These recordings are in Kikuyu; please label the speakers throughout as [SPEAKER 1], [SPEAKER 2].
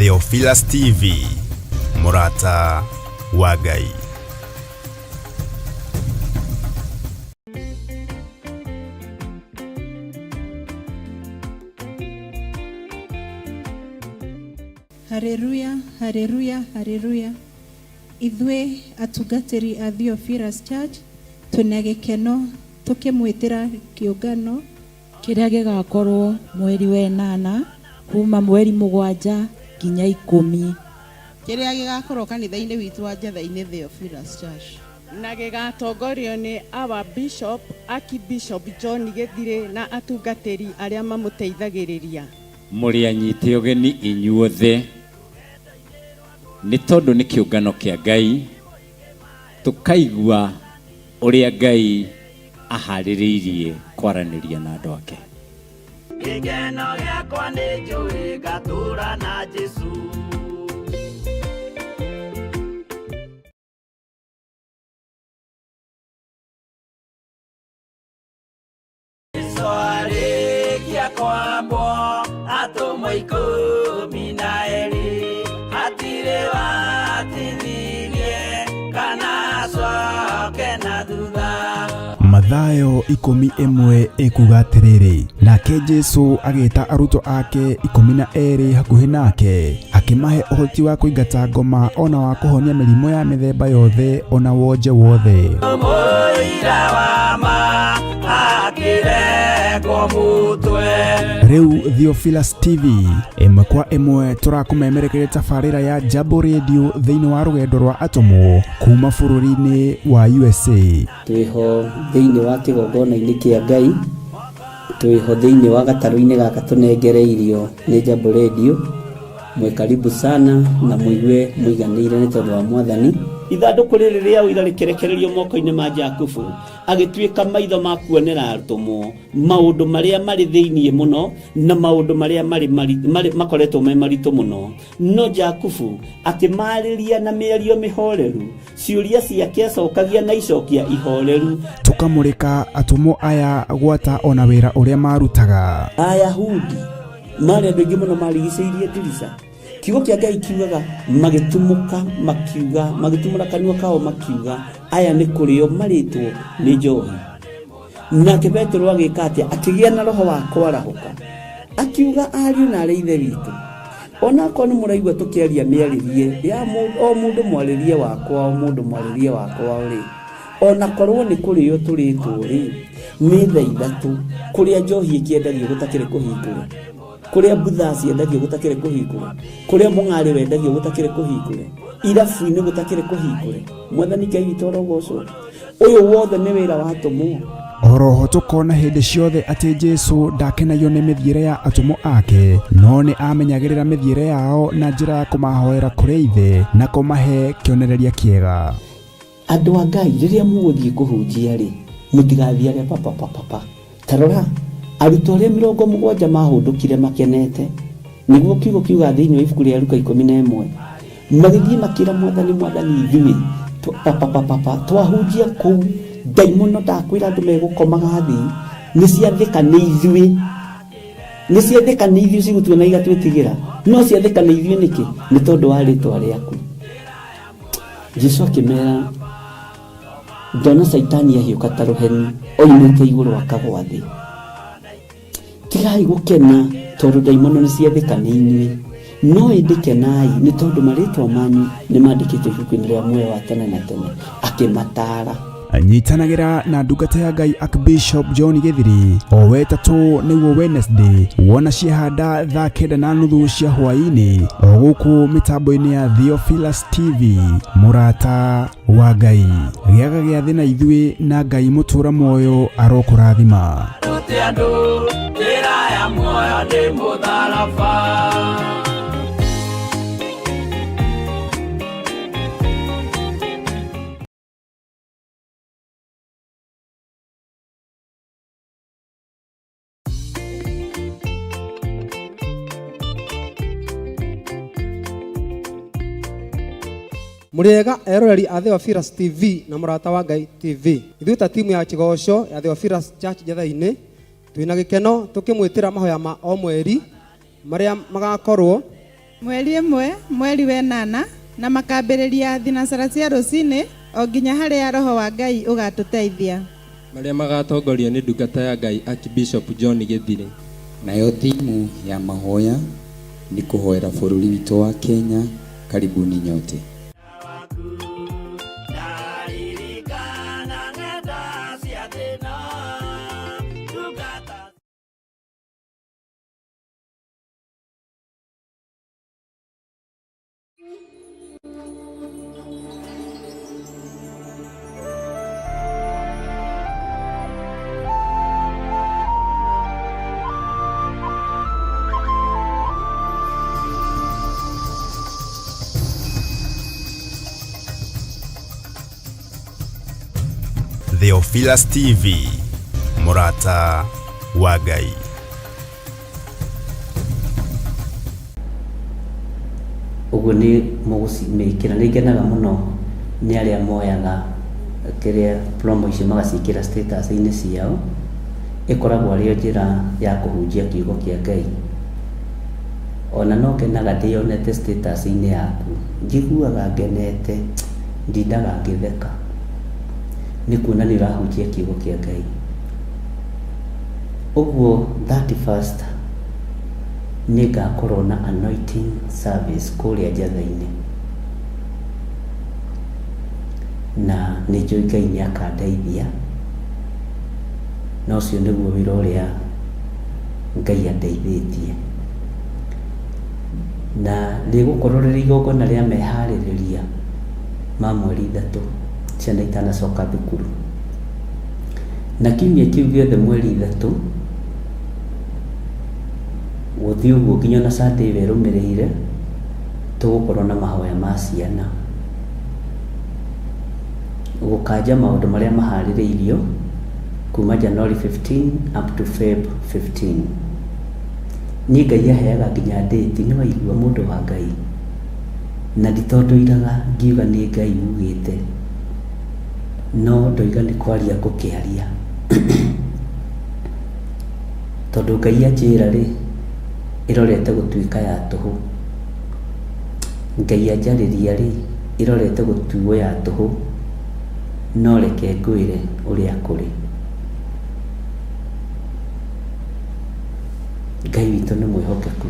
[SPEAKER 1] Theophilus TV, mũrata wa Ngai.
[SPEAKER 2] Hareruya, hareruya, hareruya. Ithuĩ atungatĩri a Theophilus Church twĩna gĩkeno tũkĩmwĩtĩra kĩũngano
[SPEAKER 3] Kĩrĩa gĩgakorwo mweri wa ĩnana kuma mweri 7 nginya 10.
[SPEAKER 4] Kĩrĩa gĩgakorwo kanitha-inĩ witũ wa Njatha-inĩ Theophilus Church.
[SPEAKER 5] Na gĩgatongorio nĩ our Bishop, Archbishop John Gĩthirĩ na atungatĩri arĩa mamũteithagĩrĩria.
[SPEAKER 6] Mũrĩ anyite ũgeni inyuothe, nĩ tondũ nĩ kĩũngano kĩa Ngai, tũkaigua ũrĩa Ngai aharĩrĩirie kwaranĩria na andũ ake.
[SPEAKER 7] Gĩkeno gĩakwa nĩ njũĩ ngatũra na Jesũ. Jesũ arĩkia kwambwo atũmwo 12 hatirĩ watithirie kana acoke na thutha.
[SPEAKER 1] Mathayo 11 ĩkuga atĩrĩrĩ, nake Jesu agĩta arutwo ake 12 hakuhĩ nake, akĩmahe ũhoti wa kũingata ngoma ona wa kũhonia mĩrimũ ya mĩthemba yothe ona wonje wothe.
[SPEAKER 7] Mũira wa ma akĩrengwo mũtwe.
[SPEAKER 1] Rĩu Theophilus TV ĩmwe kwa ĩmwe tũrakũmemerekeria tabarĩra ya Jambo Radio thĩinĩ wa rũgendo rwa atũmwo kuma bũrũri-inĩ wa USA.
[SPEAKER 8] Twĩho thĩinĩ wa kĩgongona-inĩ kĩa Ngai, twĩho thĩinĩ wa gatarũ-inĩ gaka tũnengereirio nĩ Jambo Radio. Mwĩ karibu sana na mũigue mũiganĩire nĩ tondũ wa Mwathani.
[SPEAKER 9] Ithandũkũ rĩrĩ rĩa ũira rĩkĩrekererio moko-inĩ ma Jakubu, agĩtuĩka maitho ma kuonera atũmwo maũndũ marĩa marĩ thĩinĩ mũno na maũndũ marĩa marĩ makoretwo me maritũ mũno. No Jakubu akĩmaarĩria na mĩario mĩhoreru, ciũria ciake acokagia na icokia ihoreru.
[SPEAKER 1] Tũkamũrĩka atũmwo aya gwata ona wĩra ũrĩa marutaga.
[SPEAKER 9] Ayahudi marĩ andũ aingĩ mũno marigicĩirie ndirica. Kiugo kĩa Ngai kiugaga magĩtumũka makiuga, magĩtumũra kanua kao makiuga, aya nĩ kũrĩo marĩtwo nĩ njohi. Nake Petero agĩka atĩa? Akĩgĩa na roho wa kwarahũka, akiuga, ariũ na arĩ ithe witũ, onakorwo nĩ mũraigua tũkĩaria mĩarĩrie ya o mũndũ mwarĩrie wakwa, o mũndũ mwarĩrie wakwa rĩ, onakorwo nĩ kũrĩo tũrĩtwo rĩ, nĩ thaa 3 kũrĩa njohi ĩkĩendagio gũtakĩrĩ kũhingũre, kũrĩa mbutha ciendagio gũtakĩrĩ kũhingũre, kũrĩa mũng'arĩ wendagio gũtakĩrĩ kũhingũre, irabu-inĩ gũtakĩrĩ kũhingũre. Mwathani Ngai witũ arogocwo. Ũyũ wothe nĩ wĩra wa atũmwo.
[SPEAKER 1] Oroho tũkona hĩndĩ ciothe atĩ Jesu ndakenagio nĩ mĩthiĩre ya atũmwo ake, no nĩ amenyagĩrĩra mĩthiĩre yao na njĩra ya kũmahoera kũrĩ Ithe na kũmahe kĩonereria kĩega.
[SPEAKER 9] Andũ a Ngai, rĩrĩa mũgũthiĩ kũhunjia rĩ, mũtigathiage papa papa pa. Ta rora, arutwo arĩa 70 mahũndũkire makenete, nĩguo kiugo kiugaga thĩinĩ wa ibuku rĩa Luka 11, magĩthiĩ makĩra Mwathani, Mwathani, ithuĩ papa papa pa, twahunjia kũu, ndaimono ndakwĩra andũ megũkomaga thĩ, nĩ ciathĩka nĩ ithuĩ. Nĩ ciathĩka nĩ ithuĩ cigũtuona igatwĩtigĩra. No ciathĩka nĩ ithuĩ nĩkĩ? Nĩ tondũ wa rĩtwa rĩaku. Jesu akĩmera, ndona Caitani ahiũka ta rũheni oimĩte igũrũ akagwa thĩ. Tigai gũkena tondũ ndaimono nĩ ciathĩka nĩ inyuĩ, no ĩndĩ kenai nĩ tondũ marĩtwa manyu nĩ mandĩkĩtwo ibuku-inĩ rĩa muoyo wa tene na tene. Akĩmataara.
[SPEAKER 1] Nyitanagĩra na ndungata ya Ngai Archbishop John Gĩthiri o wetatũ nĩguo Wednesday wona ciahanda thaa 9:30 cia hwaĩ-inĩ o gũkũ mĩtambo-inĩ ya Theophilus TV, mũrata wa Ngai. Gĩaga gĩathĩ na ithuĩ na Ngai mũtũra muoyo arokũrathima.
[SPEAKER 7] Rute andũ njĩra ya muoyo nĩ mũtharaba.
[SPEAKER 10] Mũrĩega eroreri a Theophilus TV na mũrata wa Ngai TV. Ithuĩ ta timu ya Kĩgoco ya Theophilus Church Njatha-inĩ twĩna gĩkeno tũkĩmwĩtĩra mahoya ma o mweri marĩa magakorwo
[SPEAKER 2] Mweri ĩmwe mweri wenana na makambĩrĩria thinacara cia rũcinĩ o nginya harĩa roho wa Ngai ũgatũteithia.
[SPEAKER 11] Marĩa magatongorio nĩ ndungata ya Ngai Archbishop John Gĩthirĩ.
[SPEAKER 12] Nayo thimu ya mahoya nĩ kũhoera bũrũri witũ wa Kenya. Karibuni nyote.
[SPEAKER 13] Theophilus TV, mũrata wa Ngai.
[SPEAKER 8] Ũguo nĩ mũgũcimĩkĩra. Nĩ ngenaga mũno nĩ arĩa moyaga kĩrĩa promo icio magaciĩkĩra status-inĩ ciao. Ĩkoragwo arĩ o njĩra ya kũhunjia kiugo kĩa Ngai. Ona no ngenaga ndĩyonete status-inĩ yaku. Njiguaga ngenete, ndindaga ngĩtheka. Nĩ kuona nĩ ũrahunjia kiugo kĩa Ngai. Ũguo 31st nĩ ngakorwo na anointing service kũrĩa Njatha-inĩ. Na nĩ njũĩ Ngai nĩ akandeithia. Na ũcio nĩguo wĩra ũrĩa Ngai andeithĩtie. Na rĩgũkorwo rĩrĩ igongona rĩa meharĩrĩria ma mweri ithatũ ciana itanacoka thukuru. Na kiumia kĩu gĩothe mweri ithatũ gũthiĩ ũguo nginya ona Sunday ĩyo ĩrũmĩrĩire tũgũkorwo na mahoya ma ciana. Gũkanja maũndũ marĩa maharĩrĩirio kuma January 15 up to Feb 15. Niĩ Ngai aheaga nginya date, nĩ waigua mũndũ wa Ngai. Na ndi tondũ iraga ngiuga nĩ Ngai ugĩte, no ndoiga nĩ kwaria ngũkĩaria. Tondũ Ngai anjĩra rĩ, ĩrorete gũtuĩka ya tũhũ. Ngai anjarĩria rĩ, ĩrorete gũtuo ya tũhũ. No reke ngwĩre ũrĩa kũrĩ. Ngai witũ nĩ mwĩhokeku.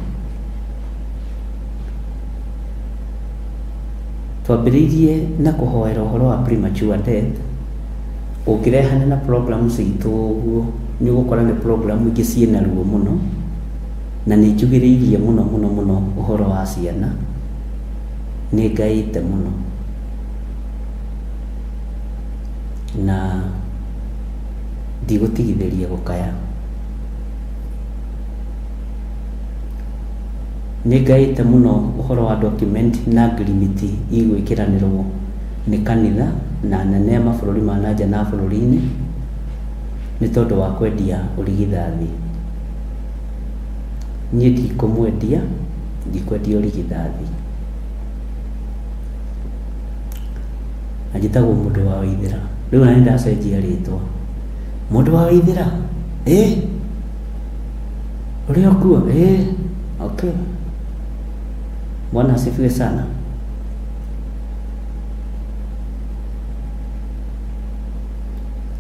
[SPEAKER 8] Twambĩrĩirie na kũhoera ũhoro wa premature death. Ũngĩrehane na program citũ ũguo, nĩ ũgũkora nĩ program ingĩ ciĩna ruo mũno, na nĩ njugĩrĩirie mũno mũno mũno ũhoro wa ciana. Nĩ ngaĩte mũno. Na ndigũtigithĩria gũkaya. Nĩ ngaĩte mũno ũhoro wa document na ngirimiti igwĩkĩranĩrwo nĩ kanitha na anene a mabũrũri ma na nja na bũrũri-inĩ nĩ tondũ wa kwendia ũrigithathi. Niĩ ndikũmwendia, ndikwendia ũrigithathi. Na njĩtagwo mũndũ wa Waithĩra. Rĩu ona nĩ ndacenjia rĩtwa. Mũndũ wa Waithĩra? Ĩ? Ũrĩ o kuo? Ĩ. Okay. Bwana asifiwe sana.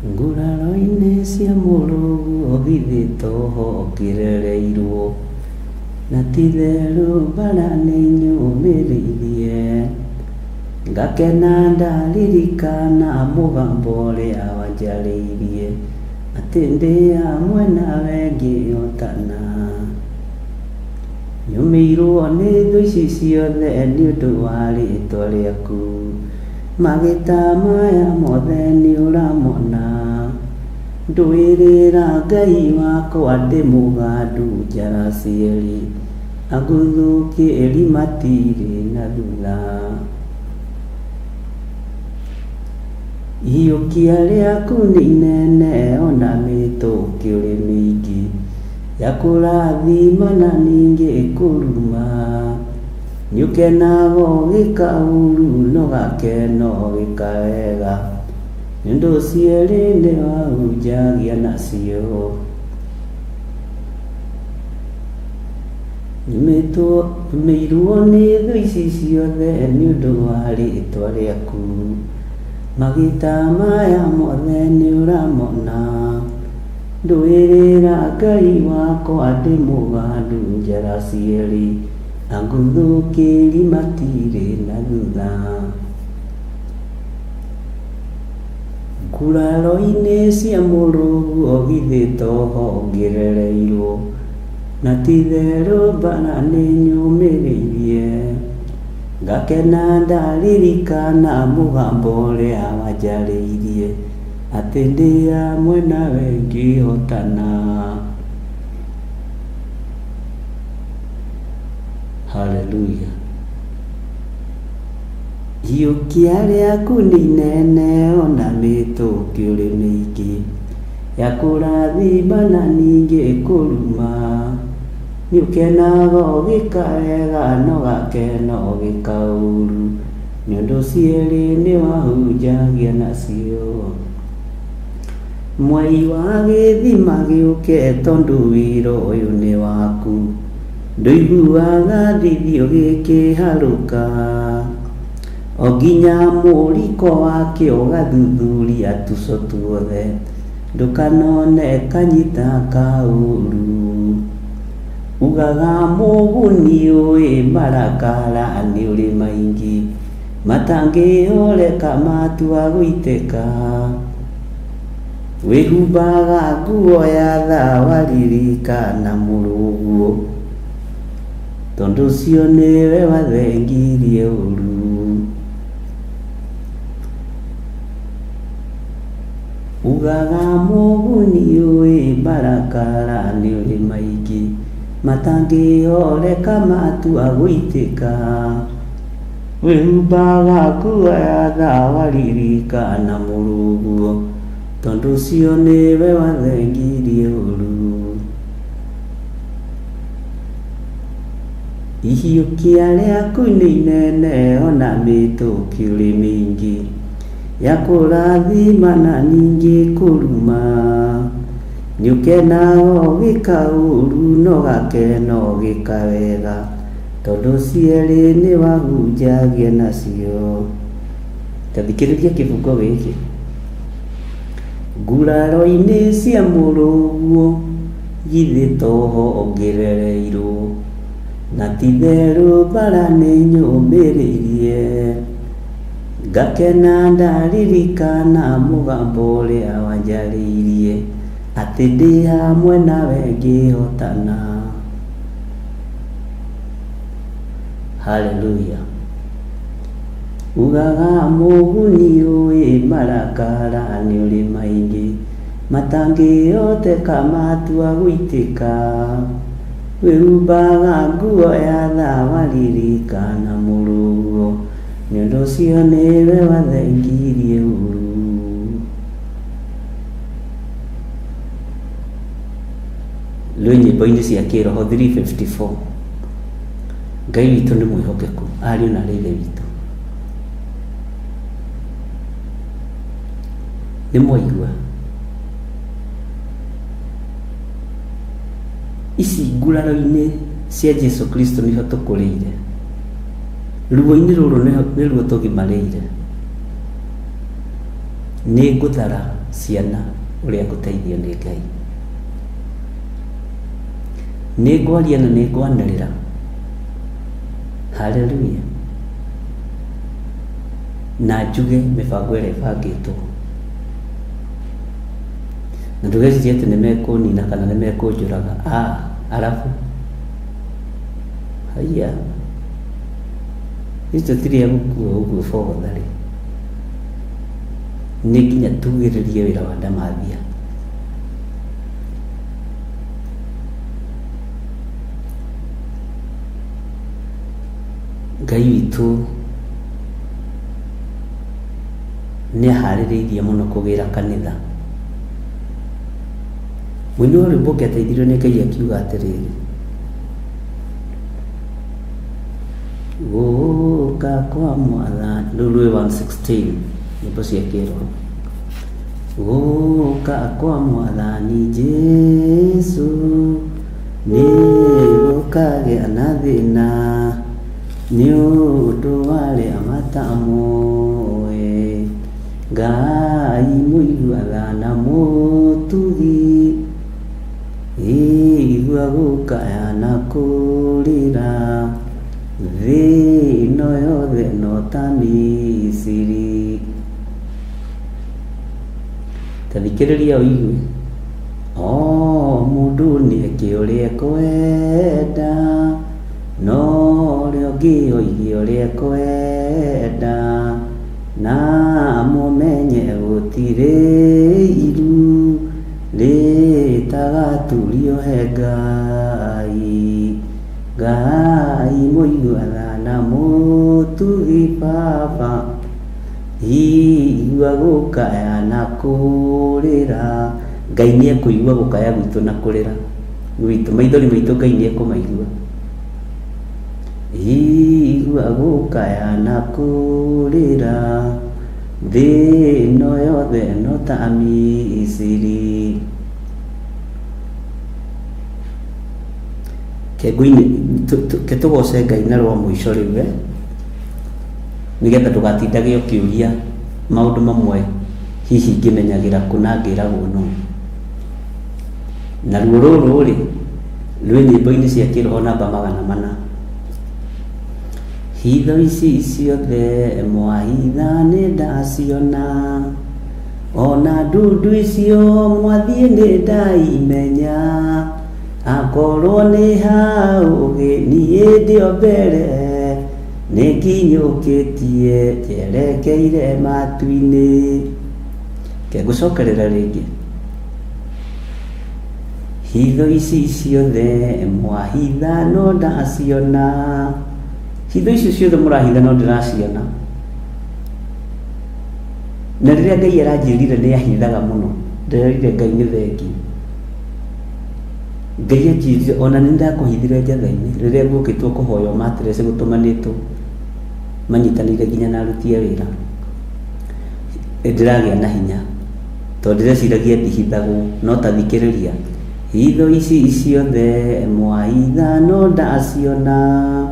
[SPEAKER 8] Nguraro-inĩ cia mũrũguo githĩ toho ngĩrereirwo, na ti-itherũ mbara nĩnyũmĩrĩirie, ngakena ndaririkana mũgambo ũrĩa wanjarĩirie, atĩ ndĩ hamwe nawe ngĩhotana. Nyũmĩirwo nĩ thũ ici ciothe nĩ ũndũ wa rĩtwa rĩaku. Magĩta maya mothe nĩ ũramona. Ndũĩrĩra Ngai wakwa ndĩ mũgandu njara cierĩ. Aguthũkĩri matirĩ na thutha. Iyũkia rĩaku nĩ inene ona mĩtũkĩ ũrĩ mĩingĩ. Ya kũrathima na ningĩ kũruma. Nĩũkenaga ũgĩka ũru na ũgakena ũgĩka wega. Nĩũndũ cierĩ nĩwahunjagia nacio. Nyumĩtwo nyumĩirwo nĩ thũ ici ciothe nĩ ũndũ wa rĩtwa rĩaku. Magita maya mothe nĩ ũramona. Ndũĩrĩra Ngai wakwa ndĩ mũgandu njara cierĩ. Anguthũkĩri matirĩ na thutha. Nguraro-inĩ cia mũrũguo githĩ toho ngĩrereirwo. Na ti-itherũ mbara nĩ nyũmĩrĩirie. Ngakena ndaririkana mũgambo ũrĩa wanjarĩirie. Atĩ ndĩ hamwe nawe ngĩhotana. Haleluya. Ihiũkia rĩaku nĩ inene ona mĩtũkĩ ũrĩ mĩingĩ ya kũrathima na ningĩ kũruma. Nĩũkenaga ũgĩka wega na ũgakena ũgĩka ũru, nĩũndũ cierĩ nĩwahunjagia nacio. Mwei wa gĩthima gĩũke tondũ wĩra ũyũ nĩ waku, ndũiguaga thithi ũgĩkĩharũka. O nginya mũriko wakĩo ũgathuthuria tuco tuothe, ndũkanone kanyita ka ũru. Ugaga mũguni ũĩ marakara nĩ ũrĩ maingĩ, matangĩhoreka matua gũitĩka. Wĩhumbaga nguo ya tha waririkana mũrũguo, tondũ ũcio nĩwe wathengirie ũru. Ugaga mũguni ũĩ marakara nĩ ũrĩ maingĩ, matangĩhoreka matua gũitĩka. Wĩhumbaga nguo ya tha waririkana mũrũguo, tondũ ũcio nĩwe wathengirie ũru. Ihiũkia rĩaku nĩ inene ona mĩtũkĩ ũrĩ mĩingĩ, ya kũrathima na ningĩ kũruma. Nĩũkenaga ũgĩka ũru na ũgakena ũgĩka wega, tondũ cierĩ nĩwahunjagia nacio. Ta thikĩrĩria kĩbungo gĩkĩ. Nguraro-inĩ cia mũrũguo githĩ toho ngĩrereirwo, na ti-itherũ mbara nĩ nyũmĩrĩirie. Ngakena ndaririkana mũgambo ũrĩa wanjarĩirie, atĩ ndĩ hamwe nawe ngĩhotana. Haleluya. Ugaga mũguni ũĩ marakara nĩ ũrĩ maingĩ, matangĩhoteka matua gũitĩka. Wĩhumbaga nguo ya tha waririkana mũrũguo, nĩ ũndũ ũcio nĩwe wathengirie ũru. Rwĩ nyĩmbo-inĩ cia kĩroho 354. Ngai witũ nĩ mwĩhokeku, ariũ na aarĩ a Ithe witũ. Nĩ mwaigua? Ici nguraro-inĩ cia Jesu Kristo nĩho tũkũrĩire. Ruo-inĩ rũrũ nĩruo tũgimarĩire. Nĩ ngũthara ciana ũrĩa ngũteithio nĩ Ngai. Nĩ ngwaria na nĩ ngwanĩrĩra. Haleluya. Na njuge mĩbango ĩrĩa ĩbangĩtwo. Na ndũgecirie atĩ nĩ mekũnina kana nĩ mekũnjũraga. Ah, arabu. Haiya. Ithuĩ tũtirĩ a gũkua ũguo bogotharĩ. Nĩ nginya tugĩrĩrie wĩra wa ndamathia. Ngai witũ nĩ aharĩrĩirie mũno kũgĩra kanitha. Mũini wa rwĩmbo ũngĩ ateithirio nĩ Ngai akiuga atĩrĩrĩ, gũka kwa mwathani, rũu rwĩ 116 nyĩmbo cia kĩroho. Gũka kwa mwathani Jesu nĩ Ndũkagĩa na thĩna nĩ ũndũ wa arĩa matamũĩ. Ngai mũigua tha na mũtugi, igua gũkaya na kũrĩra, thĩ ĩno yothe no ta Misiri. Ta thikĩrĩria ũigue. O mũndũ nĩeke ũrĩa ekwenda, no ũrĩa ũngĩ oige ũrĩa ekwenda, na mũmenye gũtirĩ iru rĩtagaturio he Ngai. Ngai mũigua tha na mũtugi Baba, Igua gũkaya na kũrĩra. Ngai nĩ ekũigua gũkaya gwitũ na kũrĩra gwitũ. Maithori maitũ Ngai nĩ ekũmaigua. Igua gũkaya na kũrĩra. Thĩ ĩno yothe no ta Misiri. Ke tũgoce Ngai na rwa mũico rĩu eh? Nĩgetha ndũgatindage ũkĩũria maũndũ mamwe hihi ngĩmenyagĩra kũ na ngĩragwo nũ. Naruo rũrũ-rĩ, rwĩ nyĩmbo-inĩ cia kĩroho namba 400. Hitho ici ciothe mwahitha nĩ ndaciona, ona ndundu icio mwathiĩ nĩ ndaimenya, akorwo nĩ ha ũgĩ niĩ ndĩ o mbere. Nĩnginyũkĩtie njerekeire matu-inĩ. Reke ngũcokerere rĩngĩ. Hitho ici ciothe mwahitha no ndaciona. Hitho icio ciothe mũrahitha no ndĩraciona. Na rĩrĩa Ngai aranjĩrire nĩ ahithaga mũno, ndĩrerire Ngai nĩ thengiũ. Ngai anjĩrire ona nĩ ndakũhithire njatha-inĩ rĩrĩa guokĩtwo kũhoywo mattress gũtũmanĩtwo manyitanĩire nginya na aruti a wĩra. Ndĩragĩa na hinya tondũ ndĩreciragia ndihithagwo no ta thikĩrĩria. Hitho ici ciothe mwahitha no ndaciona,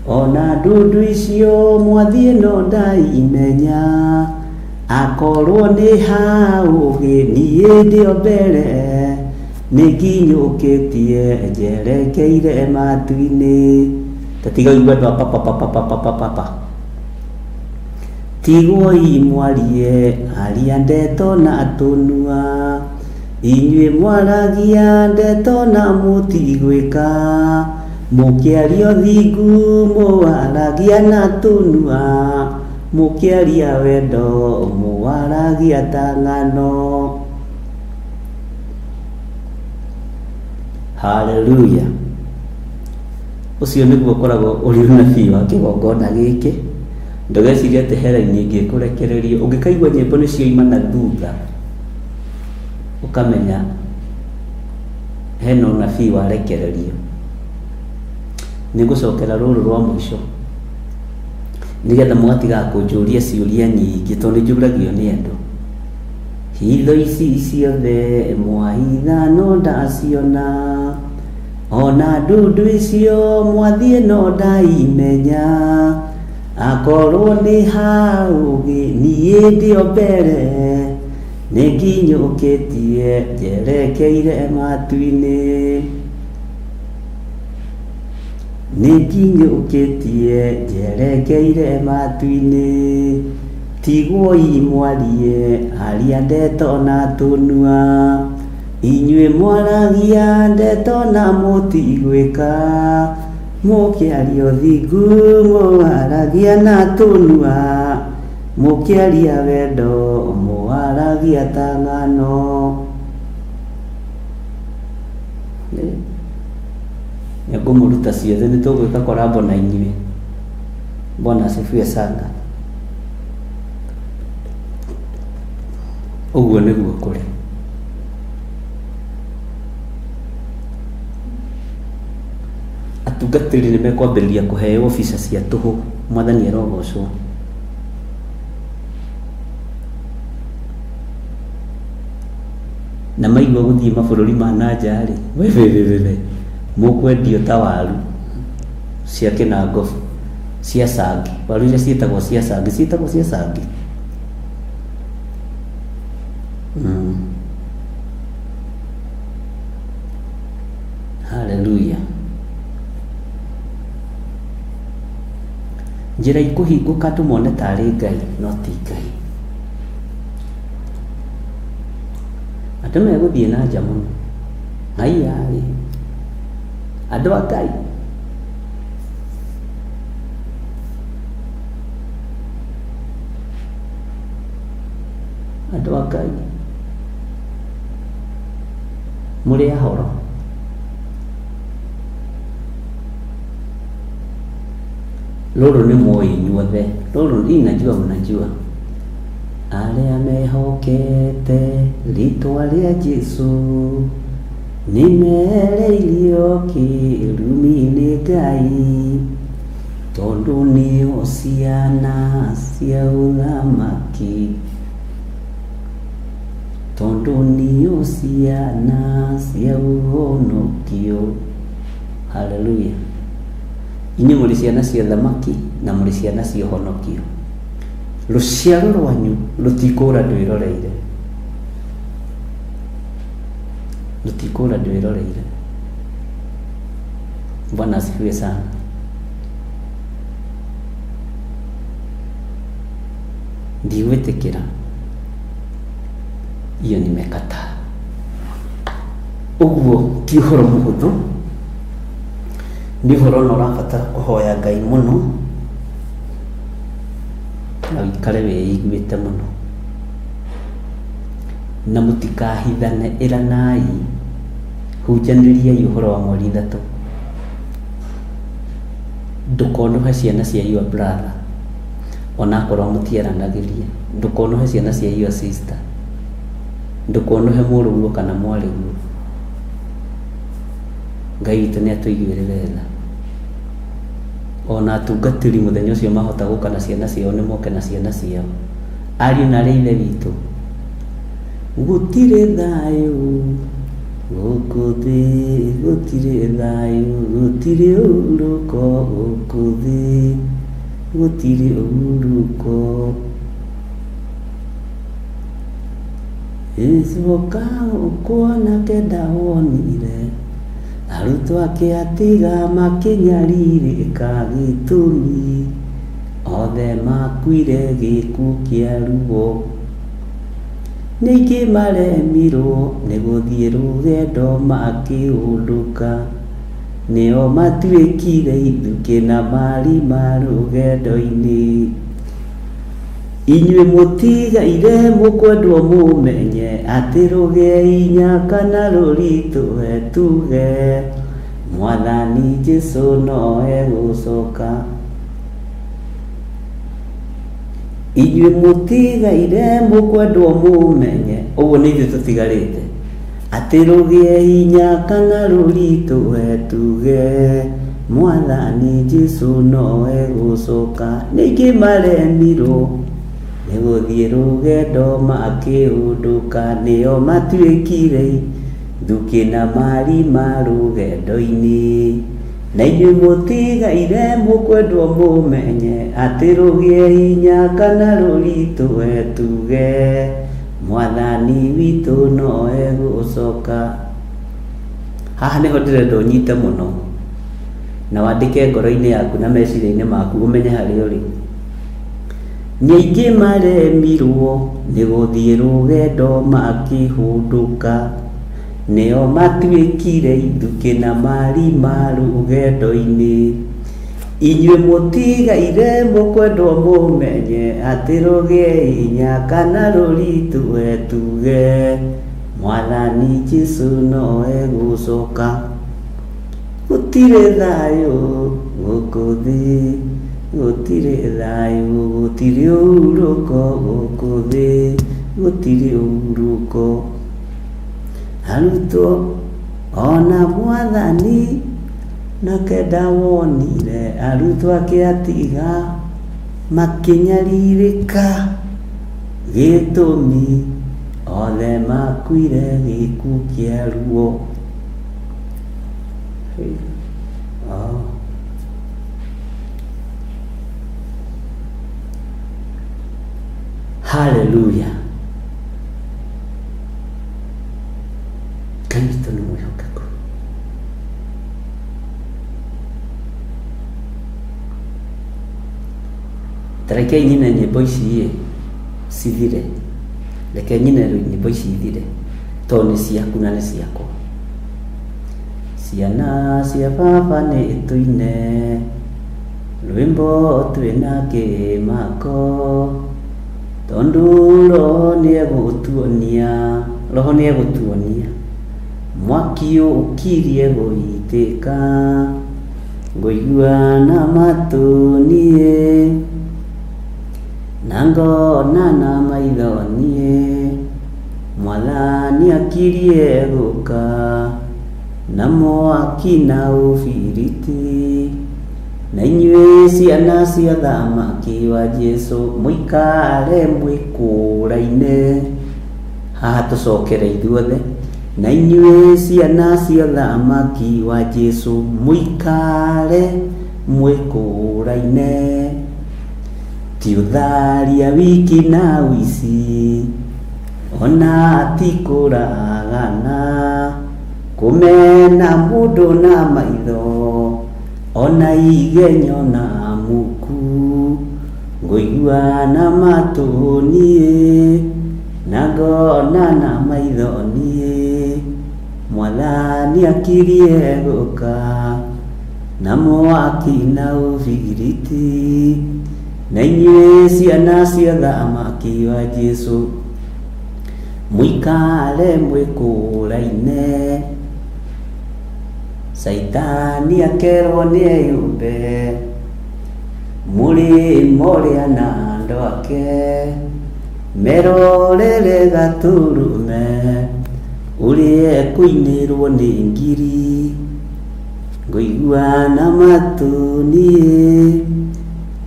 [SPEAKER 8] ona ndundu icio mwathiĩ no ndaimenya, akorwo nĩ ha ũgĩ niĩ ndĩ o mbere. Nĩnginyũkĩtie njerekeire matu-inĩ. Ta tiga ũigue andũ a papa papa papa papa papa. Tigwoi mwarie aria ndeto na tũnua. Inyuĩ mwaragia ndeto na mũtigwĩka. Mũkĩaria ũthingu mũwaragia na tũnua. Mũkĩaria wendo mũwaragia ta ng'ano. Haleluya! Ũcio nĩguo ũkoragwo ũrĩ ũnabii wa kĩgongona gĩkĩ. Ndũgecirie atĩ he raini ĩngĩ ĩkũrekererio. Ũngĩkaigua nyĩmbo nĩ cioima na thutha, ũkamenya hena ũnabii warekererio. Nĩ ngũcokera rũrũ rwa mũico nĩgetha mũgatigaga kũnjũria ciũria nyingĩ tondũ nĩ njũragio nĩ andũ. Hitho ici ciothe mwahitha no ndaciona, ona ndundu icio mwathiĩ no ndaimenya, akorwo nĩ ha ũgĩ niĩ ndĩ o mbere, nĩnginyũkĩtie njerekeire matu-inĩ. Nĩnginyũkĩtie njerekeire matu-inĩ, tigwoi mwarie aria ndeto na tũnua, inyuĩ mwaragia ndeto na mũtigwĩka, mũkĩaria ũthingu mũwaragia na tũnua, mũkĩaria wendo mũwaragia ta ng'ano. Nĩngũmũruta ciothe, nĩtũgwĩka korambo na inyuĩ. Bwana asifiwe sana. Ũguo nĩguo kũrĩ. Atungatĩri nĩ mekwambĩrĩria kũheo visa cia tũhũ. Mwathani arogocwo. Na maigua gũthiĩ mabũrũri ma na nja rĩ, we we we we we.
[SPEAKER 9] Mũkwendio ta waru cia kĩnangobu cia cangi, waru iria ciĩtagwo cia cangi, ciĩtagwo cia cangi. Haleluya. Njĩra ikũhingũka andũ mone tarĩ Ngai no ti Ngai. Andũ megũthiĩ na nja mũno. Haiya-ĩ, andũ a Ngai. Andũ a Ngai mũrĩ ahoro. Rũrũ nĩ mũĩ inyuothe, rũrũ hii najua mnajua. Arĩa mehokete rĩtwa rĩa Jesu nĩ mereirio kĩrumi nĩ Ngai, tondũ nĩo ciana cia ũthamaki, tondũ nĩo ciana cia ũhonokio. Haleluya. Inyuĩ mũrĩ ciana cia ũthamaki na mũrĩ ciana cia ũhonokio. Rũciaro rwanyu rũtikũra ndwĩroreire, rũtikũra ndwĩroreire. Bwana asifiwe sana. Ndigwĩtĩkĩra, hiyo nimekataa. Ũguo ti ũhoro mũhũthũ, nĩ ũhoro na ũrabatara kũhoya Ngai mũno na ũikare wĩiguĩte mũno, na mũtikahithane, ĩranai, hunjanĩriai ũhoro wa mweri ithatũ. Ndũkonohe ciana cia your brother onakorwo mũtiaranagĩria, ndũkonohe ciana cia your sister, ndũkonohe mũrũguo kana mwarĩguo. Ngai witũ nĩ atũiguĩrĩre tha. Ona atungatĩri mũthenya ũcio mahota gũka na ciana ciao nĩ moke na ciana ciao. Ariũ na arĩ ithe witũ, gũtirĩ thayũ gũkũ thĩ, gũtirĩ thayũ, gũtirĩ ũhurũko gũkũ thĩ, gũtirĩ ũhurũko. Ĩcoka gũkuona kenda wonire arutwo ake atiga makĩnyarirĩka gĩtũmi othe makuire gĩkuũ kĩa ruo. Ningĩ maremirwo nĩ gũthiĩ rũgendo makĩũndũka, nĩo matuĩkire ithukĩ na marima rũgendo-inĩ. Inyuĩ mũtigaire mũkwendwo mũmenye atĩ rũgĩe inya kana rũritũhe tuge Mwathani Jesu no egũcoka. Inyuĩ mũtigaire mũkwendwo mũmenye, ũguo nĩ ithuĩ tũtigarĩte, atĩ rũgĩe hinya kana rũritũhe tuge Mwathani Jesu no egũcoka. Ningĩ maremirwo nĩ gũthiĩ rũgendo makĩũndũka, nĩo matuĩkire thukĩ na marima rũgendo-inĩ. Na inyuĩ mũtigaire mũkwendwo mũmenye atĩ rũgĩe hinya kana rũritũhe tuge Mwathani witũ no egũcoka. Haha nĩho ndĩrenda ũnyite mũno na wandĩke ngoro-inĩ yaku na meciria-inĩ maku ũmenye harĩa ũrĩ. Nĩ aingĩ maremirwo nĩ gũthiĩ rũgendo makĩhũndũka, nĩo matuĩkire ithukĩ na marima rũgendo-inĩ. Inyuĩ mũtigaire mũkwendwo mũmenye atĩ rũgĩe hinya kana rũritũhe tuge Mwathani Jesu no egũcoka. Gũtirĩ thayũ gũkũ thĩ, gũtirĩ thayũ, gũtirĩ ũhurũko gũkũ thĩ, gũtirĩ ũhurũko. Arutwo ona Mwathani nake ndawonire, arutwo ake atiga makĩnyarirĩka, gĩtũmi othe makuire gĩkuũ kĩa ruo.
[SPEAKER 8] Oh. Hallelujah. Ngai witũ nĩ mwĩhokeku. Ta rekei nyine nyĩmbo ici ĩ cithire, reke nyine nyĩmbo ici ithire tondũ nĩ ciaku na nĩ ciakwa. Ciana cia baba nĩ tũine rwĩmbo twĩna kĩmako, tondũ roho nĩegũtuonia, roho nĩegũtuonia mwaki ũkirie gũitĩka, ngũigua na matũ niĩ na ngona na maitho niĩ, mwathani akirie gũka na mwaki na ũbiriti, na inyuĩ ciana cia thamaki wa Jesũ mũikare mwĩkũraine. Haha tũcokere ithuothe, na inyuĩ ciana cia thamaki wa Jesũ mũikare mwĩkũraine. Ti ũtharia wiki na ũici, ona ti kũragana, kũmena mũndũ na maitho, ona igenyo na muku, ngũigua na matũ niĩ, na ngona na maitho niĩ, mwathani akirie gũka na mwaki na ũbiriti, na inyuĩ ciana cia thamaki wa Jesũ mũikare mwĩkũraine. Caitani akerwo nĩeyũmbe mũrĩmo ũrĩa na andũ ake, merorere gatũrũme ũrĩa ekũinĩrwo nĩ ngiri, ngũigua na matũ niĩ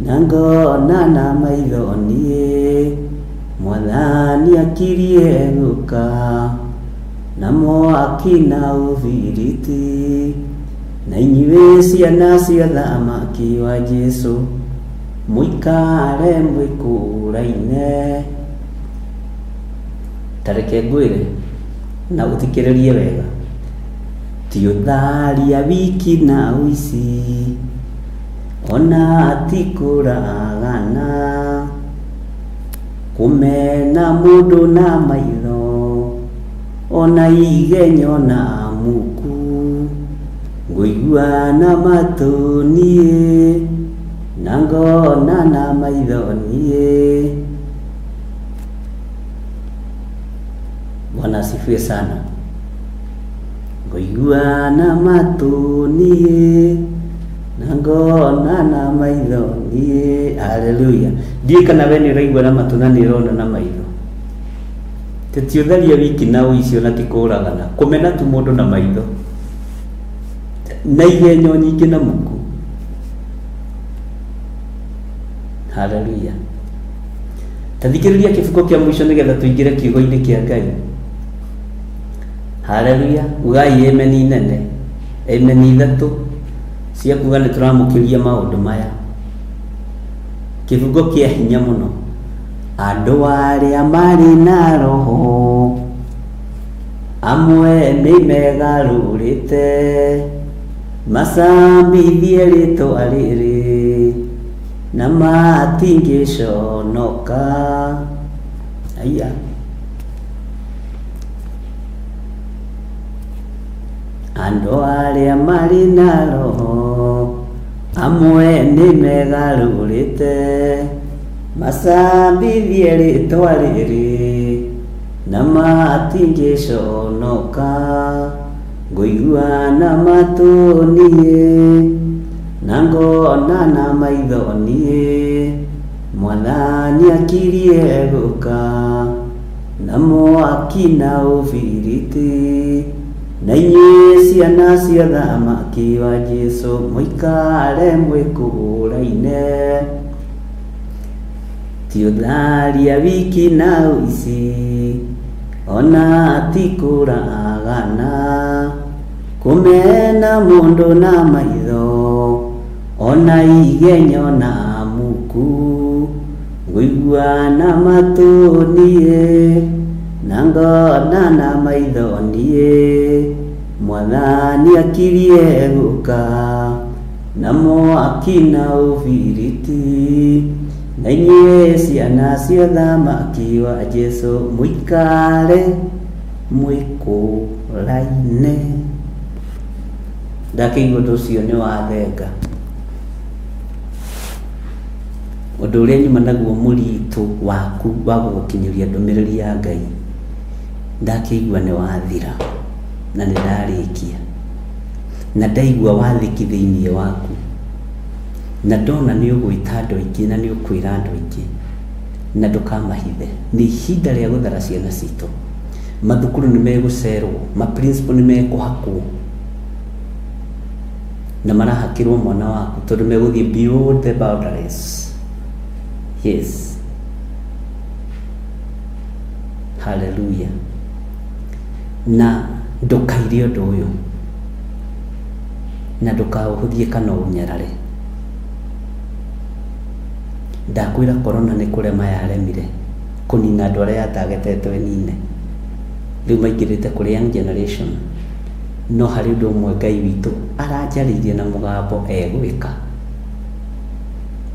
[SPEAKER 8] na ngona na maitho niĩ, mwathani akirie gũka na mwaki na ũbiriti, na inyuĩ ciana cia thamaki wa Jesũ mũikare mwĩkũraine. Ta reke ngwĩre na ũthikĩrĩrie wega, ti ũtharia wiki na ũici, ona ti kũragana, kũmena mũndũ na maitho, ona igenyo na muku, ngũigua na matũ niĩ, na ngona na maitho niĩ. Bwana asifiwe sana. Ngũigua na matũ niĩ, na ngona na maitho niĩ. Haleluya. Ndiũĩ kana we nĩ ũraigua na matũ na nĩ ũrona na maitho. Ti ũtharia wiki na ũici ona ti kũragana, kũmena tu mũndũ na maitho na igenyo nyingĩ na muku. Haleluya. Ta thikĩrĩria kĩbuko kĩa mũico nĩgetha tũingĩre kiugo-inĩ kĩa Ngai. Haleluya. Ugai ameni nene, ameni ithatũ cia kuga nĩ tũramũkĩria maũndũ maya. Kĩbungo kĩa hinya mũno. Andũ arĩa marĩ na roho amwe nĩ megarũrĩte, macambithie rĩtwa rĩrĩ na matingĩconoka. Aya. Andũ arĩa marĩ na roho amwe nĩ megarũrĩte, macambithie rĩtwa rĩrĩ na matingĩconoka. Ngũigua na matũ niĩ, na ngona na maitho niĩ, mwathani akirie gũka na mwaki na ũbiriti, na inyuĩ ciana cia thamaki wa Jesũ mũikare mwĩkũraine. Ti ũtharia wiki na ũici, ona ti kũragana, Kũmena mũndũ na maitho ona igenyo na muku ngũigua na matũ niĩ na ngona na maitho niĩ mwathani akirie gũka na mwaki na ũbiriti na inyuĩ ciana cia ũthamaki wa Jesũ mũikare mwĩkũraine. Ndakĩigua ũndũ ũcio nĩ wathenga. Ũndũ ũrĩa nyuma naguo mũritũ waku wa gũgũkinyĩria ndũmĩrĩri ya Ngai, ndakĩigua nĩ wathira na nĩ ndarĩkia. Na ndaigua wathĩki thĩinĩ waku. Na ndona nĩ ũgwĩta andũ aingĩ na nĩ ũkwĩra andũ aingĩ na ndũkamahithe. Nĩ ihinda rĩa gũthara ciana citũ. Mathukuru nĩ megũcerwo, ma principal nĩ mekũhakwo. Na marahakĩrwo mwana waku tondũ megũthiĩ beyond the boundaries. Yes. Hallelujah. Na ndũkaire ũndũ ũyũ na ndũkaũhũthie kana ũũnyarare. Ndakwĩra corona nĩ kũrema yaremire kũnina andũ arĩa yatagetetwo ĩnine. Rĩu maingĩrĩte kũrĩ young generation. No harĩ ũndũ ũmwe Ngai witũ aranjarĩirie na mũgambo egwĩka.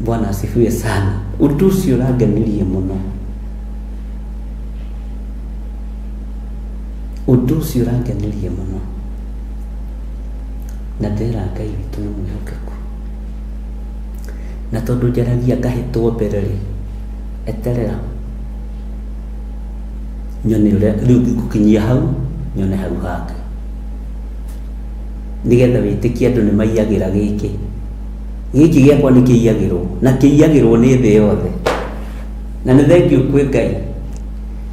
[SPEAKER 8] Bwana asifiwe sana. Ũndũ ũcio ũrangenirie mũno. Ũndũ ũcio ũrangenirie mũno. Na ndĩrera Ngai witũ nĩ mwĩhokeku. Na tondũ njaragia ngahĩtwo mbere rĩ, eterera nyone ũrĩa rĩu ngũkinyia hau nyone hau hangĩ. Nĩgetha wĩtĩkie andũ nĩ maiyagĩra gĩkĩ. Gĩkĩ gĩakwa nĩ kĩiyagĩrwo na kĩiyagĩrwo nĩ thĩ yothe. Na nĩ thengiũ kwĩ Ngai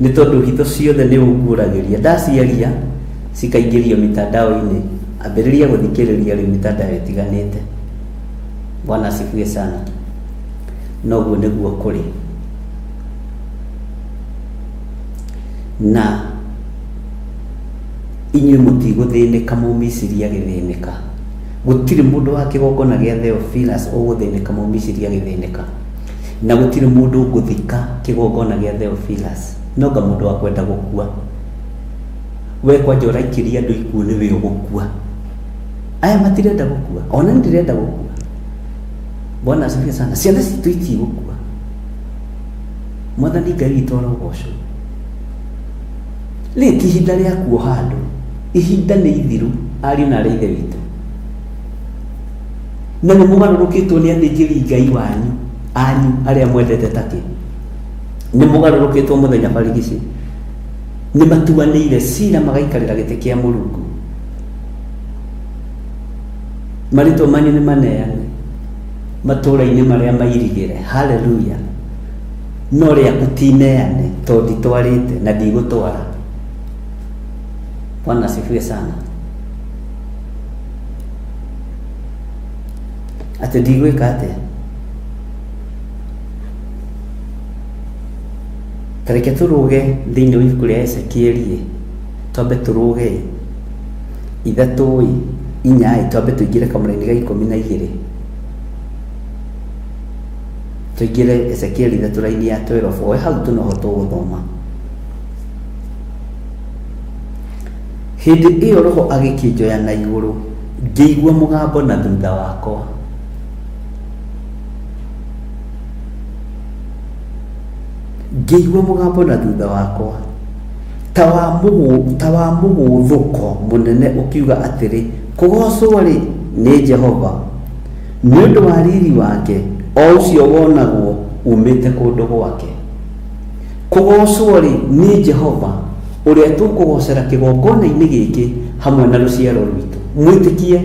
[SPEAKER 8] nĩ tondũ hitho ciothe nĩ ũnguũragĩria. Ndaciaria cikaingĩrio mitandao-inĩ, ambĩrĩria gũthikĩrĩria rĩu mitandao ĩtiganĩte. Bwana asifiwe sana. Noguo nĩguo kũrĩ. Na inyuĩ mũtigũthĩnĩka Mũmisiri agĩthĩnĩka. Gũtirĩ mũndũ wa kĩgongona gĩa Theophilus ũgũthĩnĩka Mũmisiri agĩthĩnĩka. Na gũtirĩ mũndũ ũgũthika kĩgongona gĩa Theophilus. No nga mũndũ wa kwenda gũkua. We kwanja ũraikĩria andũ ikuũ nĩwe ũgũkua. Aya matirenda gũkua. Ona niĩ ndirenda gũkua. Bwana asifiwe sana. Ciana citũ itigũkua. Mwathani Ngai witũ arogocwo. Rĩrĩ ti ihinda rĩa kuoha andũ. Ihinda nĩ ithiru ariũ na arĩ ithe witũ. Na nĩ mũgarũrũkĩtwo nĩ athĩnjĩri Ngai wanyu anyu arĩa mwendete takĩ. Nĩ mũgarũrũkĩtwo mũthenya barigici. Nĩ matuanĩire cira magaikarĩra gĩtĩ kĩa Mũrungu. Marĩtwa manyu nĩ maneane matũũra-inĩ marĩa mairigĩre. Haleluya! No rĩaku ti ineane tondũ nditwarĩte na ndigũtwara. Bwana asifiwe sana. Atĩ ndigwĩka atĩa? Ta reke tũrũge thĩinĩ wa ibuku rĩa Ezekieli twambe tũrũge ithatũ ĩ inya ĩ twambe tũingĩre kamũraini ga 12 tũingĩre Ezekieli ithatũ raini ya 12 o hau tu noho tũgũthoma. Hĩndĩ ĩyo Roho agĩkĩnjoya na igũrũ, ngĩigua mũgambo na thutha wakwa. Ngĩigua mũgambo na thutha wakwa ta wa mũgũ, ta wa mũgũthũko mũnene ũkiuga atĩrĩ, Kũgoocwo-rĩ, nĩ Jehova, nĩ ũndũ wa riri wake, o ũcio wonagwo uumĩte kũndũ gwake. Kũgoocwo-rĩ, nĩ Jehova, ũrĩa tũkũgoocera kĩgongona-inĩ gĩkĩ hamwe na rũciaro rwitũ. Mwĩtĩkie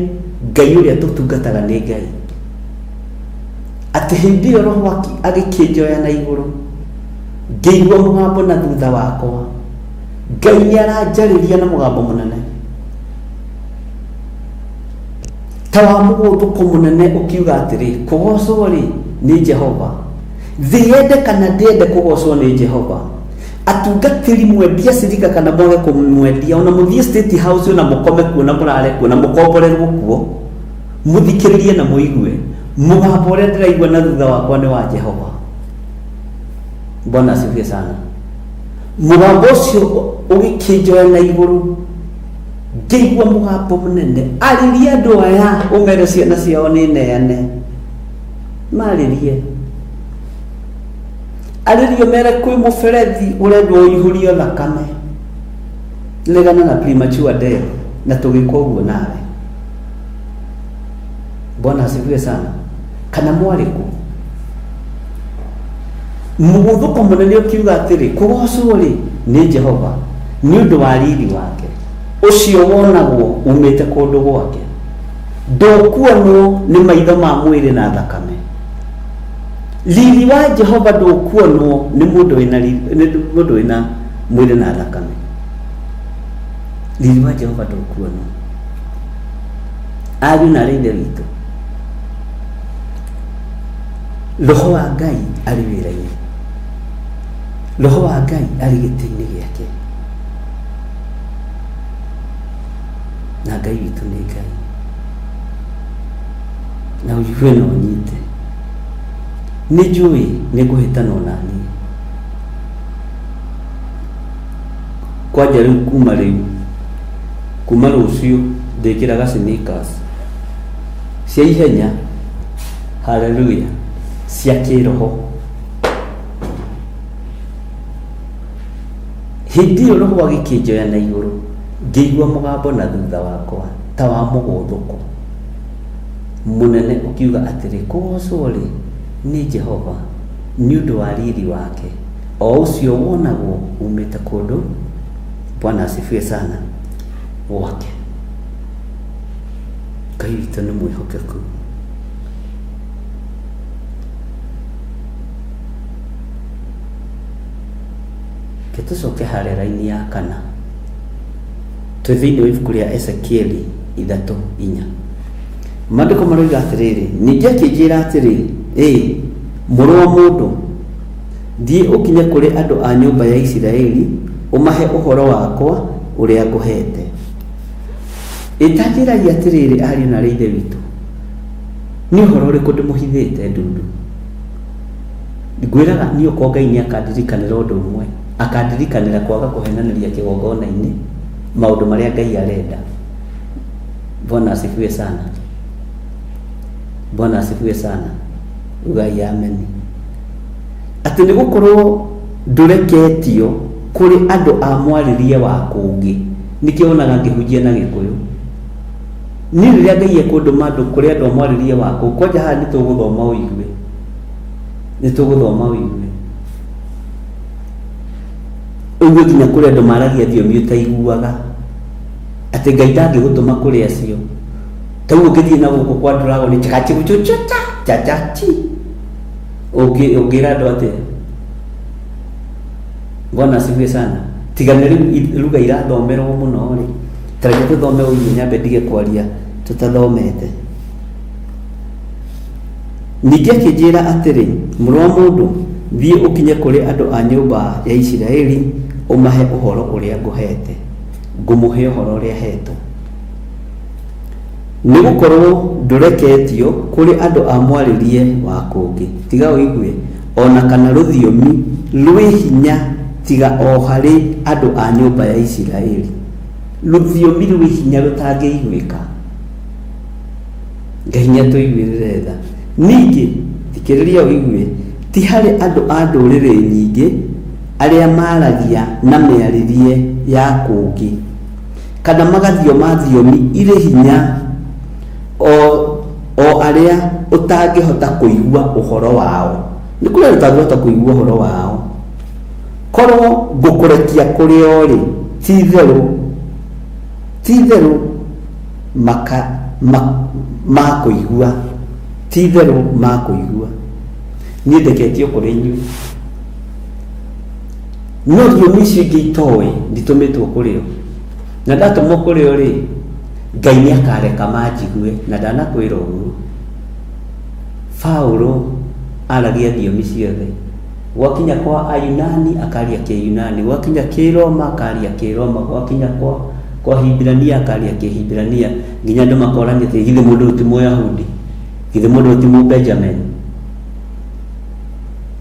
[SPEAKER 8] Ngai ũrĩa tũtungataga nĩ Ngai. Atĩ hĩndĩ ĩyo Roho agĩkĩnjoya na igũrũ, ngĩigua mũgambo na thutha wakwa. Ngai nĩ aranjarĩria na mũgambo mũnene ta wa mũgũthũko mũnene ũkiuga atĩrĩ, kũgoocwo-rĩ nĩ Jehova. Thĩ yende kana ndĩende kũgoocwo nĩ Jehova.
[SPEAKER 9] Atungatĩri mwendia cirika kana mwage kũmwendia, ona mũthiĩ State House, ona mũkome kuo na mũrare kuo na mũkomborerwo kuo, mũthikĩrĩrie na mũigue mũgambo ũrĩa ndĩraigua na thutha wakwa nĩ wa Jehova. Bwana asifiwe sana. Mũgambo ũcio ũgĩkĩnjoya na igũrũ, ngĩigua mũgambo mũnene, arĩria andũ aya ũmere ciana ciao nĩ neane, marĩrie, arĩrio mere kwĩ mũberethi ũrendwo ũihũrio thakame, regana na premature death, na tũgĩka ũguo nawe. Bwana asifiwe sana. Kana mwarĩ kũ? Mũgũthũko mũnene ũkiuga atĩrĩ, kũgocwo rĩ nĩ Jehova nĩ ũndũ wa riri wake ũcio wonagwo umĩte kũndũ gwake, ndũkuonwo nĩ maitho ma mwĩrĩ na thakame. Riri wa Jehova ndũkuonwo nĩ mũndũ wĩna nĩ mũndũ wĩna mwĩrĩ na thakame. Riri wa Jehova ndũkuonwo. Ariũ na arĩ ithe witũ, roho wa Ngai arĩ wĩra-inĩ, roho wa Ngai arĩ gĩtĩ-inĩ gĩake, na Ngai witũ nĩ Ngai, na ũigue na ũnyite. Nĩ njũĩ nĩ ngũhĩtana ona niĩ kwanja rĩu, kuma rĩu, kuma rũciũ ndĩkĩraga sneakers cia ihenya, haleluya, cia kĩroho. Hĩndĩ ĩyo roho agĩkĩnjoya na igũrũ, ngĩigua mũgambo na thutha wakwa ta wa mũgũthũko mũnene ũkiuga atĩrĩ, kũgocwo rĩ nĩ Jehova nĩ ũndũ wa riri wake o ũcio wonagwo umĩte kũndũ, Bwana asifiwe sana, gwake. Ngai witũ nĩ mwĩhokeku. Ke tũcoke harĩa raini ya kana, twĩ thĩinĩ wa ibuku rĩa Ezekieli 3:4. Maandĩko maroiga atĩrĩrĩ, ningĩ akĩnjĩra atĩrĩ, ĩ mũrũ wa mũndũ, thiĩ ũkinye kũrĩ andũ a nyũmba ya Isiraeli, ũmahe ũhoro wakwa ũrĩa ngũhete. Ĩtanjĩragia atĩrĩrĩ, ariũ na arĩ ithe witũ, nĩ ũhoro ũrĩkũ ndĩmũhithĩte ndundu? Ngwĩraga niĩ okorwo Ngai nĩ akandirikanĩra ũndũ ũmwe, akandirikanĩra kwaga kũhenanĩria kĩgongona-inĩ maũndũ marĩa Ngai arenda. Bwana asifiwe sana. Bwana asifiwe sana. Ugai amen. Atĩ nĩ gũkorwo ndũreketio kũrĩ andũ a mwarĩrie wa kũngĩ, nĩkĩo wonaga ngĩhunjia na Gĩkũyũ. Niĩ rĩrĩa Ngai ekũndũma andũ kũrĩ andũ a mwarĩrie wa kũngĩ, kwanja haha nĩ tũgũthoma ũigue, nĩ tũgũthoma ũigue, ũigue nginya kũrĩ andũ maragia thiomi ũtaiguaga, atĩ Ngai ndangĩgũtũma kũrĩ acio. Ta rĩu ũngĩthiĩ na gũkũ kwa Dragon chakachibuchuchucha chachachi, ũngĩra andũ atĩa? Bwana asifiwe sana. Tiga nĩ rĩu lugha irathomerwo mũno rĩ, ta reke tũthome ũigue, nyambe ndige kwaria tũtathomete. Ningĩ akĩnjĩra atĩrĩ, mũrũ wa mũndũ, thiĩ ũkinye kũrĩ andũ a nyũmba ya Isiraeli, ũmahe ũhoro ũrĩa ngũhete. Ngũmũhe ũhoro ũrĩa hetwo. Nĩ gũkorwo ndũreketio kũrĩ andũ a mwarĩrie wa kũngĩ, tiga ũigue, o na kana rũthiomi rwĩ hinya, tiga o harĩ andũ a nyũmba ya Isiraeli. Rũthiomi rwĩ hinya rũtangĩiguĩka. Ngai nĩ atũiguĩrĩre tha. Ningĩ, thikĩrĩria ũigue, ti harĩ andũ a ndũrĩrĩ nyingĩ arĩa maragia na mĩarĩrie ya kũngĩ, kana magathioma thiomi irĩ hinya, o arĩa ũtangĩhota kũigua ũhoro wao. Nĩ kũrĩ andũ ũtangĩhota kũigua ũhoro wao. Korwo ngũkũrekia kũrĩ o rĩ, ti-itherũ, ti-itherũ maka makũigua, ti-itherũ makũigua. Niĩ ndeketio kũrĩ inyuĩ, no thiomi icio ingĩ itoĩ nditũmĩtwo kũrĩ o, na ndatũmwo kũrĩ o rĩ, Ngai nĩ akareka manjigue, na ndanakwĩra ũguo. Paulo aragia thiomi ciothe. Gwakinya kwa Ayunani akaria Kĩyunani, gwakinya Kĩroma akaria Kĩroma, gwakinya kwa kwa Hibirania akaria Kĩhibirania, nginya andũ makorania atĩ githĩ mũndũ ũyũ ti Mũyahudi, githĩ mũndũ ũyũ ti Mũbenjamin.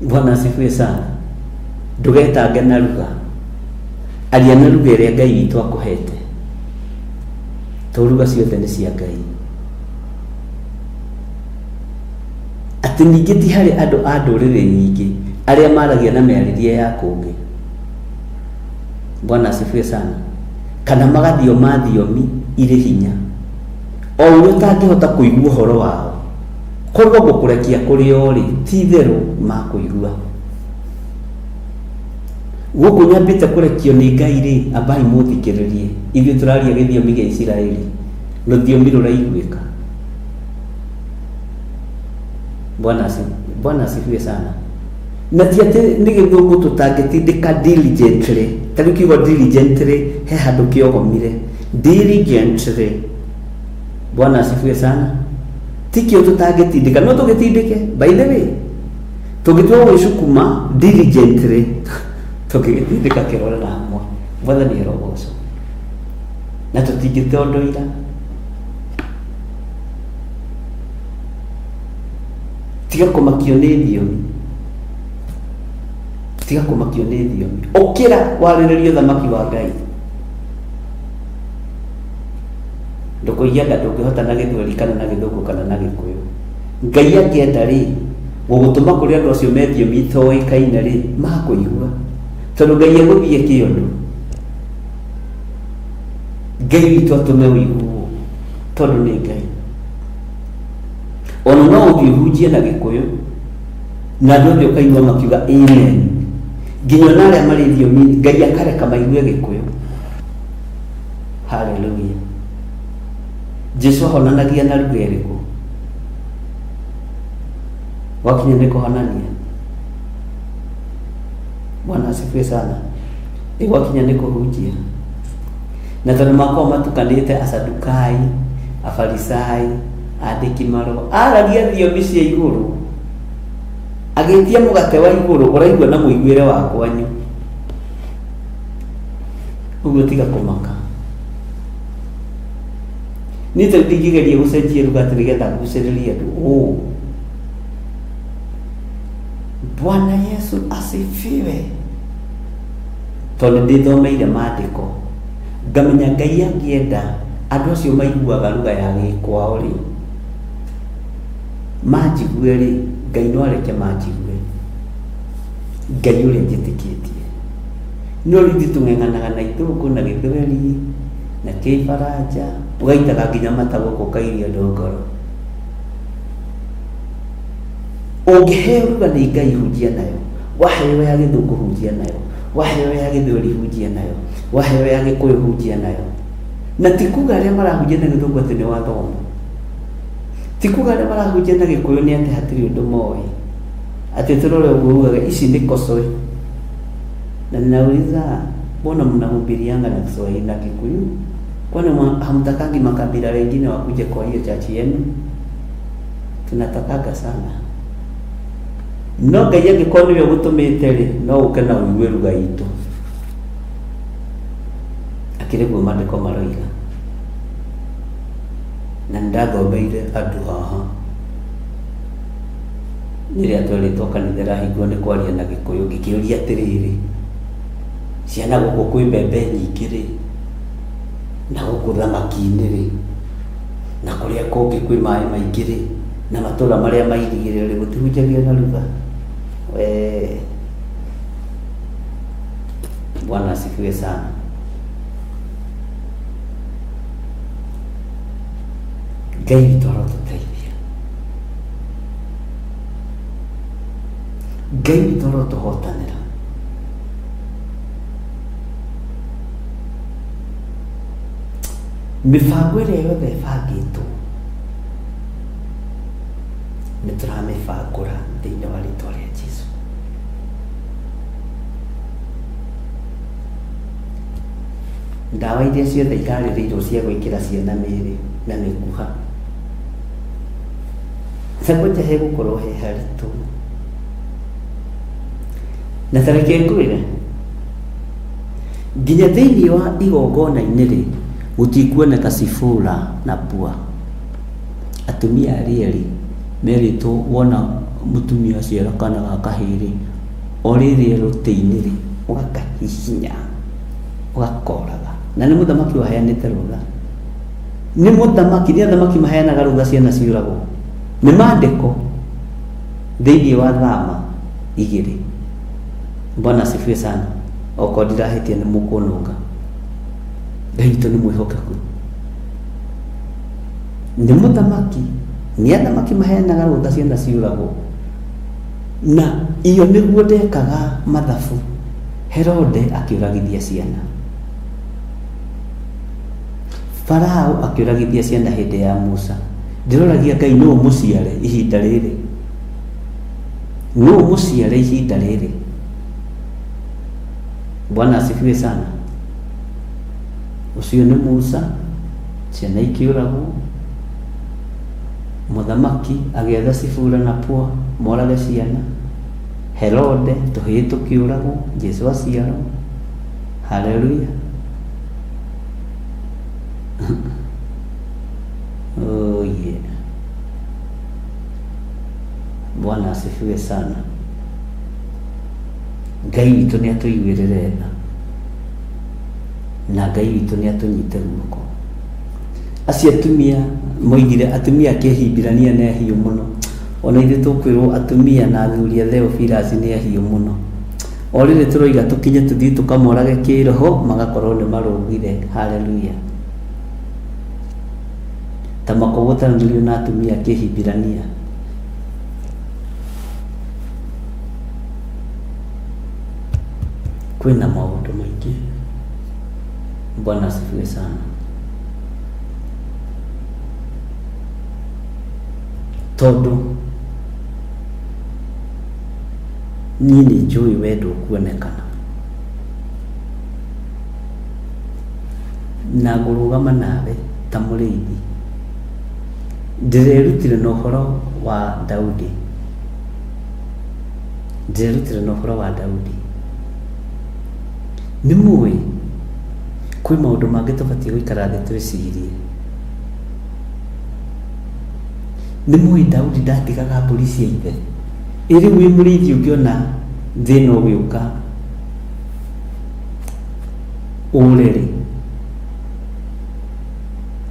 [SPEAKER 9] Bwana asifiwe sana. Ndũgetange na ruga, aria na ruga ĩrĩa Ngai witũ akũhete, to ruga ciothe nĩ cia Ngai. Atĩ ningĩ ti harĩ andũ a ndũrĩrĩ nyingĩ arĩa maragia na mĩarĩrie ya kũngĩ. Bwana asifiwe sana. Kana magathioma thiomi irĩ hinya o ũrĩa ũtangĩhota kũigua ũhoro wao, korwo ngũkũrekia kũrĩ o rĩ, ti itherũ makũigua. Gũkũ nyambĩte kũrekio nĩ Ngai rĩ, ambai mũthikĩrĩrie. Ithuĩ tũraria gĩthiomi gĩa Isiraeli, rũthiomi rũraiguĩka. Bwana Bwana asifiwe sana. Na ti atĩ nĩ gĩthũngũ tũtangĩtindĩka diligently, ta rĩu kiugo diligently he handũ kĩogomire, diligently. Bwana asifiwe sana. Ti kĩo tũtangĩtindĩka, no tũgĩtindĩke. By the way, tũngĩtua gũgĩcukuma diligently, tũngĩgĩtindĩka kĩrore na hamwe. Mwathani arogocwo. Na tũtingĩtondoira. Tiga kũmakio nĩ thiomi, tiga kũmakio nĩ thiomi. Ũkĩra warĩrĩrie ũthamaki wa Ngai. Ndũkoige anga ndũngĩhota na gĩthweri kana na gĩthũngũ kana na gĩkũyũ. Ngai angĩenda rĩ, gũgũtũma kũrĩ andũ acio me thiomi itoĩkaine rĩ, makũigua. Tondũ Ngai egũthiĩ kĩũndũ. Ngai witũ atũme ũiguo, tondũ nĩ Ngai. Ona no ũthiĩ ũhunjie na gĩkũyũ, na andũ othe ũkaigua makiuga amen. Nginya ona arĩa marĩ thiomi, Ngai akareka maigue gĩkũyũ. Hallelujah. Jesu ahonanagia na ruga ĩrĩkũ? Gwakinya nĩ kũhonania. Bwana asifiwe sana. Ĩ gwakinya nĩ kũhunjia. Na tondũ makoragwo matukanĩte Asadukai, Afarisai, andĩki marũa, aragia thiomi cia igũrũ, agĩtia mũgate wa igũrũ, ũraigua na mũiguĩre wa kwanyu. Ũguo tiga kũmaka. Niĩ ta rĩu ndingĩgeria gũcenjia ruga atĩ nĩgetha ngucĩrĩrie andũ. Ũũ. Bwana Yesu asifiwe. Tondũ ndĩthomeire maandĩko, ngamenya Ngai angĩenda andũ acio maiguaga ruga ya gĩkwao rĩ, manjigue rĩ, Ngai no areke manjigue. Ngai ũrĩa njĩtĩkĩtie. No rĩu ithuĩ tũng'eng'anaga na ithũngũ na gĩthweri na kĩbaranja, ũgaitaga nginya mata gũkũ ũkairia andũ ngoro. Ũngĩheo ruga nĩ Ngai hunjia nayo, waheo ya gĩthũngũ hunjia nayo, waheo ya gĩthweri hunjia nayo, waheo ya gĩkũyũ hunjia nayo. Na ti kuga arĩa marahunjia na gĩthũngũ atĩ nĩ wathomo. Ti kuga arĩa marahunjia na gĩkũyũ nĩ atĩ hatirĩ ũndũ moĩ. Atĩ tũrore ũguo ugage ici nĩ kocoe. Na ninauliza mbona mnahubirianga na Kiswahili na Kikuyu? Kwani hamtakangi makabila wengine wakuje kwa hiyo church yenu? Tunatakaga sana. No Ngai angĩkorwo nĩwe ũgũtũmĩte rĩ, no ũke na ũigue ruga itũ. Akĩrĩ guo maandĩko maroiga. Na nĩndathomeire andũ haha rĩrĩa twerĩtwo kanitha ĩrahingwo nĩ kwaria na Gĩkũyũ, ngĩkĩũria atĩrĩrĩ, ciana gũkũ kwĩ mbembe nyingĩ rĩ, na gũkũ thamaki-inĩ rĩ, na kũrĩa kũngĩ kwĩ maĩ maingĩ rĩ, na matũra marĩa mairigĩre rĩ, gũtihunjagio na ruga? Wee. Bwana asifiwe sana. Ngai witũ arotũteithia. Ngai witũ arotũhotanĩra. Mĩbango ĩrĩa yothe ĩbangĩtwo nĩ tũramĩbangũra thĩinĩ wa rĩtwa rĩa Jesu. Ndawa iria ciothe iharĩrĩirwo cia gwĩkĩra ciana mĩĩrĩ na mĩkuha, na kwanja hegũkorwo he haritũ. Na ta reke ngwĩre, nginya thĩinĩ wa igongona-inĩ rĩ, gũtikuoneka Sifura na Pua. Atumia arĩa erĩ merĩtwo wona mũtumia aciara kana ga kahĩĩ rĩ, o rĩrĩa rũtĩ-inĩ rĩ, ũgakahihinya, ũgakoraga. Na nĩ mũthamaki waheanĩte rũtha. Nĩ mũthamaki, nĩ athamaki maheanaga rũtha ciana ciũragwo. Nĩ maandĩko thĩinĩ wa Thama igĩrĩ. Bwana asifiwe sana. Okorwo ndirahĩtia nĩ mũkũnũnga. Ngai witũ nĩ mwĩhokeku. Nĩ mũthamaki, nĩ athamaki maheanaga rũtha ciana ciũragwo. Na iyo nĩguo ndekaga mathabu. Herode akĩũragithia ciana. Farao akĩũragithia ciana hĩndĩ ya Musa. Ndĩroragia Ngai nũ mũciare ihinda rĩrĩ? Nũ mũciare ihinda rĩrĩ? Bwana asifiwe sana. Ũcio nĩ Musa, ciana ikĩũragwo, mũthamaki agĩatha Sifura na Pua morage ciana, Herode tũhĩĩ tũkĩũragwo, Jesu aciarwo. Haleluya. Oh yeah. Bwana asifiwe sana. Ngai witũ nĩ atũiguĩrĩre tha na Ngai witũ nĩ atũnyite guoko. Acio atumia moigire atumia a Kĩhibirania nĩ ahiũ mũno. Ona ithuĩ tũkwĩrwo atumia na athuri a Theophilus nĩ ahiũ mũno. O rĩrĩ tũroiga tũkinye tũthiĩ tũkamorage kĩroho magakorwo nĩ marũgire. Haleluya. Ta makũgũtanĩrio na atumia a Kĩhibirania. Kwĩna maũndũ maingĩ. Bwana asifiwe sana. Tondũ niĩ nĩ njũĩ wendo ũkuonekana na ngũrũgama nawe ta mũrĩithi. Ndĩrerutire na ũhoro wa Daudi, ndĩrerutire na ũhoro wa Daudi. Nĩ mũĩ kwĩ maũndũ mangĩ tũbatiĩ gũikara thĩ twĩcirie. Nĩ mũĩ Daudi ndatigaga mbũri cia ithe? Ĩ rĩu wĩ mũrĩithi ũngĩona thĩna ũgĩũka ũre rĩ?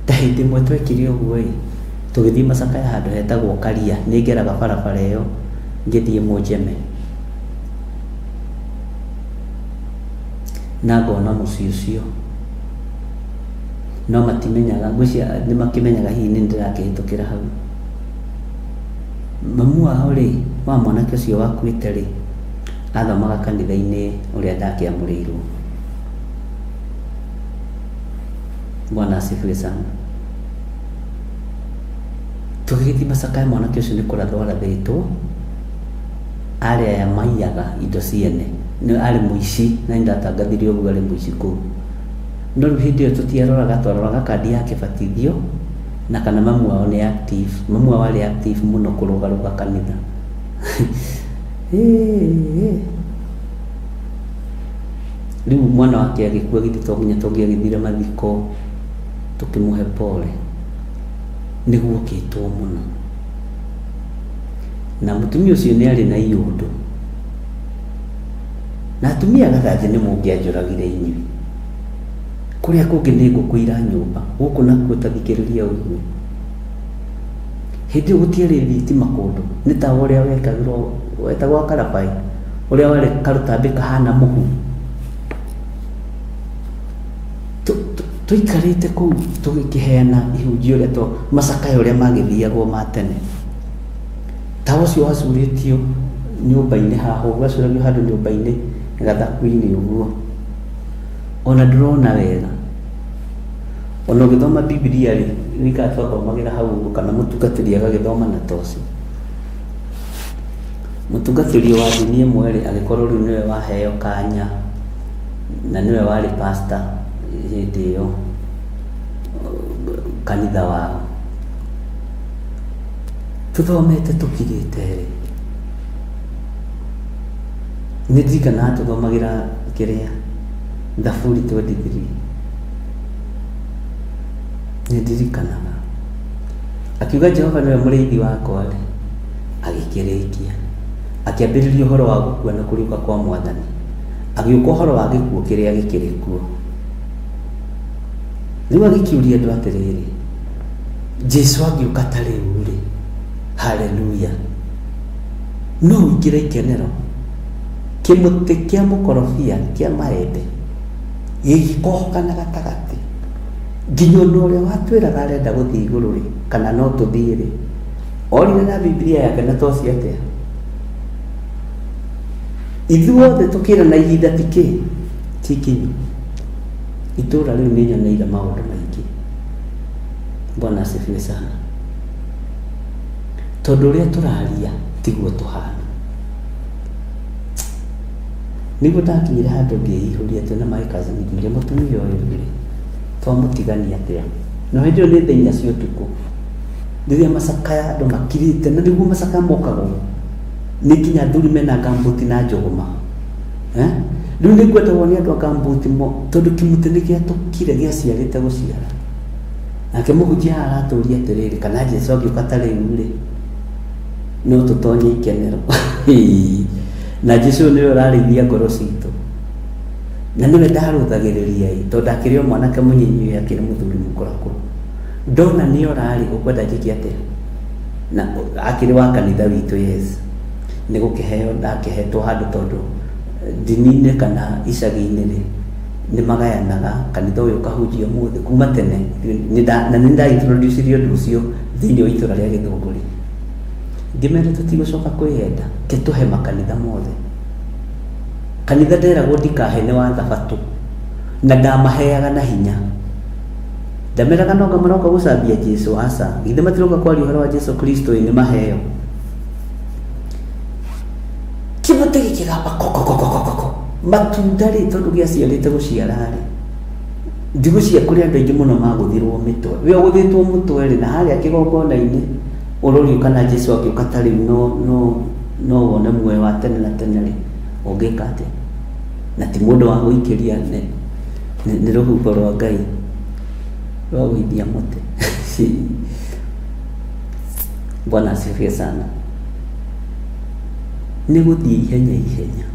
[SPEAKER 9] Ta hĩndĩ ĩmwe twekire ũguo ĩ, tũgĩthiĩ macakaya handũ hetagwo Karia, nĩ ngeraga barabara ĩyo ngĩthiĩ Mũnjeme. Na ngona mũciĩ ũcio, no matimenyaga, ngwĩciria nĩ makĩmenyaga hihi nĩ ndĩrakĩhĩtũkĩra hau. Mamu wao rĩ, wa mwanake ũcio wakuĩte rĩ, athomaga kanitha-inĩ ũrĩa ndakĩamũrĩirwo. Bwana asifiwe sana. Tũgĩgĩthiĩ macakaya mwanake ũcio nĩ kũrathwo arathĩtwo, arĩ aya maiyaga indo ciene, nĩ arĩ mũici na nĩ ndatangathire ũguo arĩ mũici kũu. No rĩu hĩndĩ ĩyo tũtiaroraga, twaroraga kandi ya kĩbatithio na kana mamu wao nĩ active. Mamu wao arĩ active mũno kũrũgarũga kanitha. Rĩu mwana wake agĩkua githĩ to nginya tũngĩagĩthire mathiko tũkĩmũhe pole. Nĩ guokĩtwo mũno. Na mũtumia ũcio nĩ arĩ na iũndũ. Na atumia a gathanjĩ nĩ mũngĩanjũragire inyuĩ. Kũrĩa kũngĩ nĩ ngũkũ iranyũmba, gũkũ nakuo ta thikĩrĩria ũigue. Hĩndĩ ĩyo gũtiarĩ thitima kũndũ, nĩ tawa ũrĩa wekagĩrwo, wetagwo wa karabaĩ, ũrĩa warĩ karũtambĩ kahana mũhu. Tũikarĩte kũu tũgĩkĩheana ihunjio ũrĩa twa, macakaya ũrĩa magĩthiagwo ma tene. Tawa ũcio wacurĩtio nyũmba-inĩ haha ũguo, wacuragio handũ nyũmba-inĩ gathaku-inĩ ũguo, ona ndũrona wega. Ona ũgĩthoma Bibilia rĩ, nĩkaga twathomagĩra hau ũguo kana mũtungatĩri agagĩthoma na toci. Mũtungatĩri wa ndini ĩmwe rĩ, agĩkorwo rĩu nĩwe waheo kanya na nĩwe warĩ pastor hĩndĩ ĩyo kanitha wao. Tũthomete tũkirĩte rĩ, Nĩ ndirikanaga tũthomagĩra kĩrĩa Thaburi 23. Nĩ ndirikanaga akiuga Jehova nĩwe mũrĩithi wakwa rĩ, agĩkĩrĩkia akĩambĩrĩria ũhoro wa gũkua na kũriũka kwa Mwathani, agĩũka ũhoro wa gĩkuũ kĩrĩa gĩkĩrĩ kuo. Rĩu agĩkĩũria andũ atĩrĩrĩ, Jesu angĩũka ta rĩu rĩ, haleluya, no ũingĩre ikenero? Kĩmũtĩ kĩa mũkorobia kĩa maembe gĩgĩkohoka na gatagatĩ, nginya ona ũrĩa watwĩraga arenda gũthiĩ igũrũ rĩ, kana no tũthiĩ rĩ, orire na Bibilia yake na toci atĩa? Ithuothe tũkĩrana ihinda ti kĩ? Ti ikinyu. Itũũra rĩu nĩ nyoneire maũndũ maingĩ. Bwana asifiwe sana. Tondũ ũrĩa tũraria tiguo tũhana. Nĩguo ndakinyire handũ ngĩihũria atĩ na my cousin ngĩũria mũtumia ũyũ rĩ, twamũtigania atĩa? Na hĩndĩ ĩyo nĩ thaa inya cia ũtukũ. Rĩrĩa macakaya andũ makirĩte, na nĩguo macakaya mokagwo nĩ nginya athuri mena ngambuti na njũgũma. Eh? Rĩu nĩ ngwendagwo nĩ andũ a ngambuti mo, tondũ kĩmũtĩ nĩ gĩatũkire gĩaciarĩte gũciara. Nake mũhunjia haha aratũria atĩrĩrĩ, kana Jesu angĩũka ta rĩu rĩ, no tũtonye ikenero. Na Jesu ũyũ nĩwe ũrarĩithia ngoro citũ. Na nĩwe ndarũthagĩrĩria ĩ, tondũ akĩrĩ o mwanake mũnyinyi ĩ, akĩrĩ mũthuri mũkũrakũrũ. Ndona nĩ orarĩ, ũkwenda njĩke atĩa? Na akĩrĩ wa kanitha witũ, yes. Nĩ gũkĩheo ndakĩhetwo handũ tondũ ndini-inĩ kana icagi-inĩ rĩ, nĩ magayanaga kanitha ũyũ ũkahunjia ũmũthĩ kuma tene na nĩ nda introduce ũndũ ũcio thĩinĩ wa itũra rĩa Gĩthũngũri. Ngĩmera tũtigũcoka kwĩyenda, ke tũhe makanitha mothe. Kanitha nderagwo ndikahe nĩ wa thabatũ na ndamaheaga na hinya. Ndameraga no anga maroka gũcambia Jesu, aca. Githĩ matiroka kwaria ũhoro wa Jesu Kristo ĩ nĩ maheo. Kĩmũtĩ gĩkĩgamba kokokokokoko. Matunda rĩ tondũ gĩaciarĩte gũciara rĩ, ndigũcia kũrĩ andũ aingĩ mũno magũthirwo mĩtwe. We ũgũthĩtwo mũtwe rĩ, na harĩa kĩgongona-inĩ ũrorio kana Jesu angĩũka ta rĩu no, no, no wone muoyo wa tene na tene rĩ, ũngĩka atĩa? Na ti mũndũ wa gũikĩria nĩ, nĩ, nĩ rũhuho rwa Ngai rwa gũithia mũtĩ. Bwana asifiwe sana. Nĩ gũthiĩ ihenya ihenya.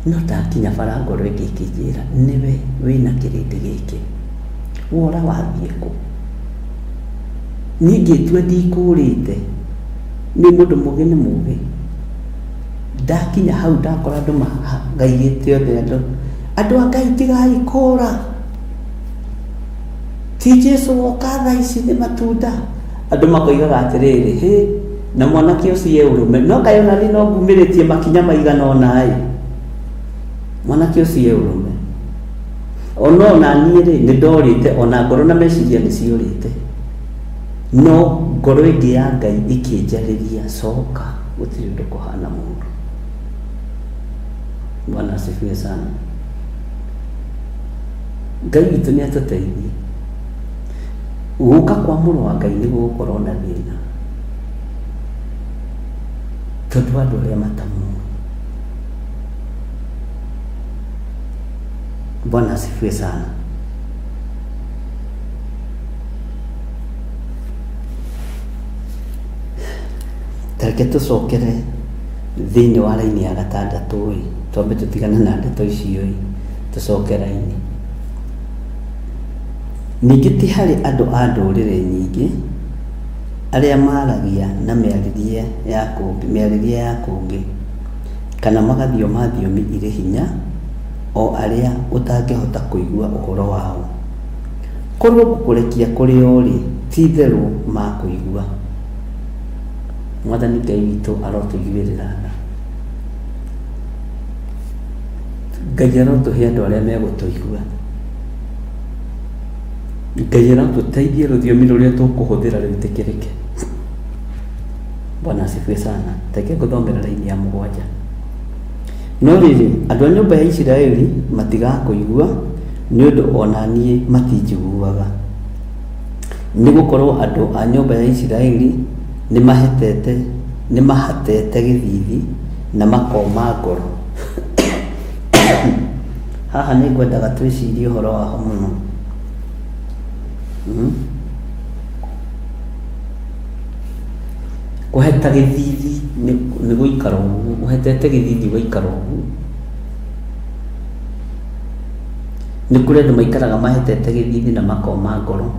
[SPEAKER 9] No ndakinya bara ngoro ĩngĩ ĩkĩnjĩra nĩwe wĩna kĩrĩndĩ gĩkĩ. Wora wathiĩ kũ? Niĩ ngĩtua ndikũrĩte. Nĩ mũndũ mũgĩ nĩ mũgĩ. Ndakinya hau ndakora andũ magaigĩte othe andũ. Andũ a Ngai tigai kũra. Ti Jesu woka thaa ici nĩ matunda. Andũ makoigaga atĩrĩrĩ, hĩ, na mwanake ũcio e ũrũme. No kaĩ ona niĩ no ngumĩrĩtie makinya maigana ũna ĩ. Mwanake ũcio e ũrũme. Ona ona niĩ rĩ, nĩ ndorĩte, ona ngoro na meciria nĩ ciorĩte. No ngoro ĩngĩ ya Ngai ĩkĩnjarĩria, coka, gũtirĩ ũndũ kũhana mũũru. Bwana asifiwe sana. Ngai witũ nĩ atũteithie. Gũka kwa mũrũ wa Ngai nĩ gũgũkorwo na thĩna. Tondũ andũ arĩa matamũĩ. Bwana asifiwe sana. Tareke tũcokere thĩinĩ wa raini ya gatandatũ ĩ, twambe tũtigane na ndeto icio ĩ, tũcoke raini. Ningĩ ti harĩ andũ a ndũrĩrĩ nyingĩ arĩa maaragia na mĩarĩrie ya kũngĩ, mĩarĩrie ya kũngĩ, kana magathioma thiomi irĩ hinya, o arĩa ũtangĩhota kũigua ũhoro wao. Korwo ngũkũrekia kũrĩ o-rĩ, ti-itherũ makũigua. Mwathani Ngai witũ arotũiguĩrĩra tha. Ngai arotũhe andũ arĩa megũtũigua. Ngai arotũteithia rũthiomi rũrĩa tũkũhũthĩra rwĩtĩkĩrĩke. Bwana asifiwe sana. Reke ngũthomere raini ya mũgwanja. No rĩrĩ, andũ a nyũmba ya Isiraeli matigakũigua, nĩ ũndũ o na niĩ matinjiguaga. Nĩ gũkorũo andũ a nyũmba ya Isiraeli nĩmahatete gĩthiithi,
[SPEAKER 8] Na makoma ngoro. Haha nĩ ngwendaga twĩcirie ũhoro waho mũno. Kũheta gĩthithi nĩ gũikara ũguo, ũhetete gĩthithi ũgaikara ũguo. Nĩ kũrĩ andũ maikaraga mahetete gĩthithi na makoma ngoro.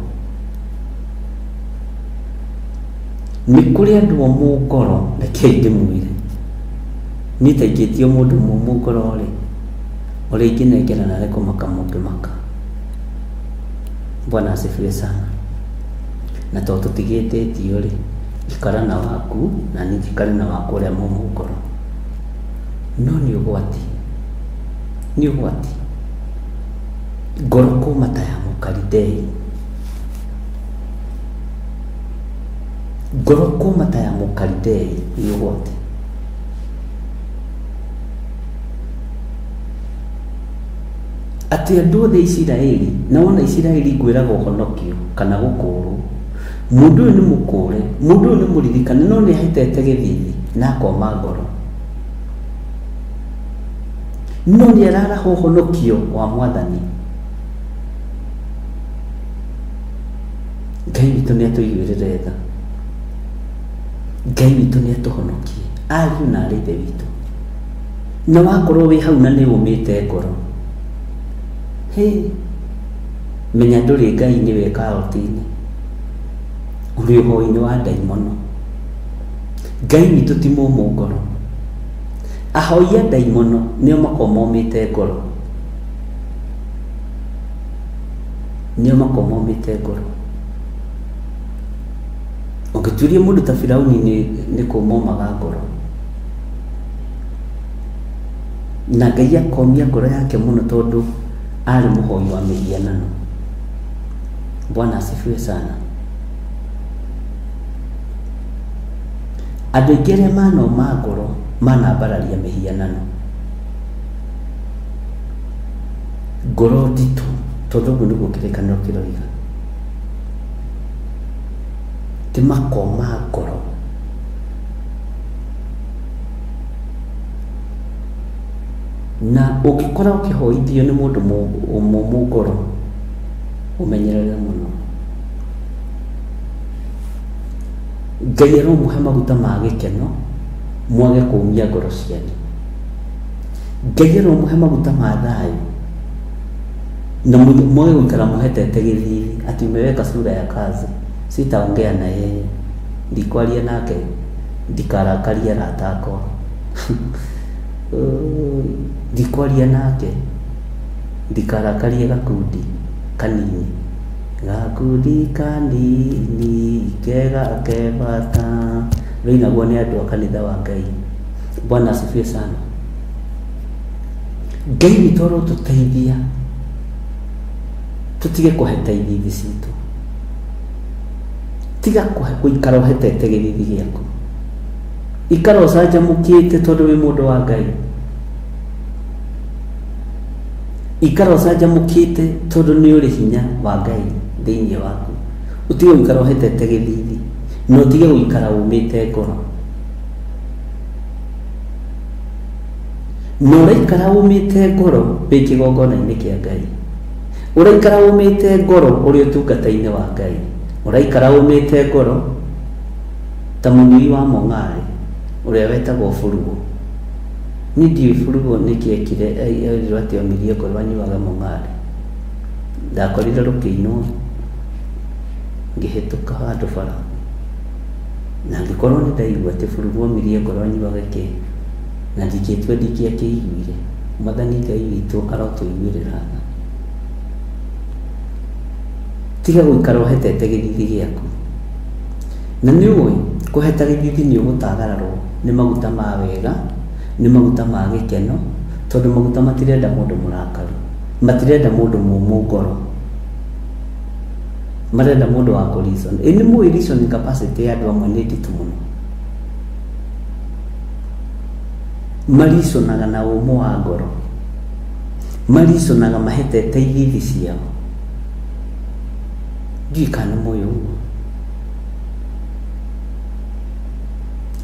[SPEAKER 8] Nĩ kũrĩ andũ omũ ngoro, rekei ndĩmwĩre, niĩ ta ingĩtio mũndũ mũmũ ngoro-rĩ, ũrĩa ingĩnengerana nĩ kũmaka mũngĩmaka. Bwana asifiwe sana. Na tondũ tũtigĩtĩtio-rĩ, ikara na waku na niĩ njikare na wakwa ũrĩa mũmũ ngoro. No nĩ ũgwati, nĩ ũgwati. Ngoro kũma ta ya Mũkalidei. Ngoro kũma ta ya Mũkalidei nĩ ũgwati. Atĩ andũ othe a Isiraeli, na wona Isiraeli ngwĩraga ũhonokio kana gũkũũrwo, mũndũ ũyũ nĩ mũkũũre, mũndũ ũyũ nĩ mũririkane, no nĩ ahetete gĩthithi na akoma ngoro. No nĩ araraha ũhonokio wa Mwathani. Ngai witũ nĩ atũiguĩrĩre tha. Ngai witũ nĩ atũhonokie, ariũ na aarĩ a Ithe witũ. Na wakorwo wĩ hau na nĩ ũmĩte ngoro, hĩ, menya ndũrĩ Ngai-inĩ wĩ karoti-inĩ, ũrĩ ũhoi-inĩ wa ndaimono. Ngai witũ ti mũmũ ngoro. Ahoi a ndaimono nĩo makoragwo momĩte ngoro. Nĩo makoragwo momĩte ngoro. Ũngĩtuĩria mũndũ ta Firauni nĩ kũma omaga ngoro. Na Ngai akomia ngoro yake mũno tondũ arĩ mũhoi wa mĩhianano. Bwana asifiwe sana. Andũ aingĩ arĩa manoma ngoro manambararia mĩhianano. Ngoro nditũ, tondũ ũguo nĩguo kĩrĩkanĩro kĩroiga. Ti makoma ngoro. Na ũngĩkora ũkĩhoithio nĩ mũndũ mũmũ ngoro, ũmenyerere mũno. Ngai aromũhe maguta ma gĩkeno, mwage kũmia ngoro cianyu. Ngai aromũhe maguta ma thayũ, na mwage gũikara mũhetete gĩthithi, atĩ umeweka sura ya kazi, sitaongea na yeye, ndikwaria nake, ndikarakarie arata akwa. Ndikwaria nake, ndikarakarie gakundi kanini. Gakundi kanini kega ke bata. Rũinagwo nĩ andũ a kanitha wa Ngai. Bwana asifiwe sana. Ngai witũ arotũteithia tũtige kũheta ithithi citũ. Tiga gũikara ũhetete gĩthithi gĩaku. Ikara ũcanjamũkĩte tondũ wĩ mũndũ wa Ngai. Ikara ũcanjamũkĩte tondũ nĩ ũrĩ hinya wa Ngai thĩinĩ waku. Ũtige gũikara ũhetete gĩthithi na ũtige gũikara ũmĩte ngoro. Na ũraikara ũmĩte ngoro wĩ kĩgongona-inĩ kĩa Ngai. Ũraikara ũmĩte ngoro ũrĩ ũtungata-inĩ wa Ngai. Ũraikara ũmĩte ngoro ta mũnyui wa mũng'arĩ ũrĩa wetagwo Burugo. Niĩ ndiũĩ Burugo nĩkĩ ekire erirwo atĩ omirie ngoro anyuage mũng'arĩ. Ndakorire rũkĩinwo ngĩhĩtũka handũ bara na ngĩkorwo nĩ ndaigua atĩ Burugo omirie ngoro anyuage kĩ, na ndingĩtua ndingĩakĩiguire. Mwathani Ngai witũ arotũiguĩrĩra tha. Tiga gũikara ũhetete gĩthithi gĩaku. Na nĩ ũĩ, kũheta gĩthithi nĩ ũgũtagararwo nĩ maguta ma wega, nĩ maguta ma gĩkeno, tondũ maguta matirenda mũndũ mũrakaru, matirenda mũndũ mũmũ ngoro, marenda mũndũ wa kũ reason. Ĩ nĩ mũĩ reasoning capacity ya andũ amwe nĩ nditũ mũno. Mariconaga na ũmũ wa ngoro, mariconaga mahetete ithithi ciao. Ndiũĩ kana nĩ mũĩ ũguo.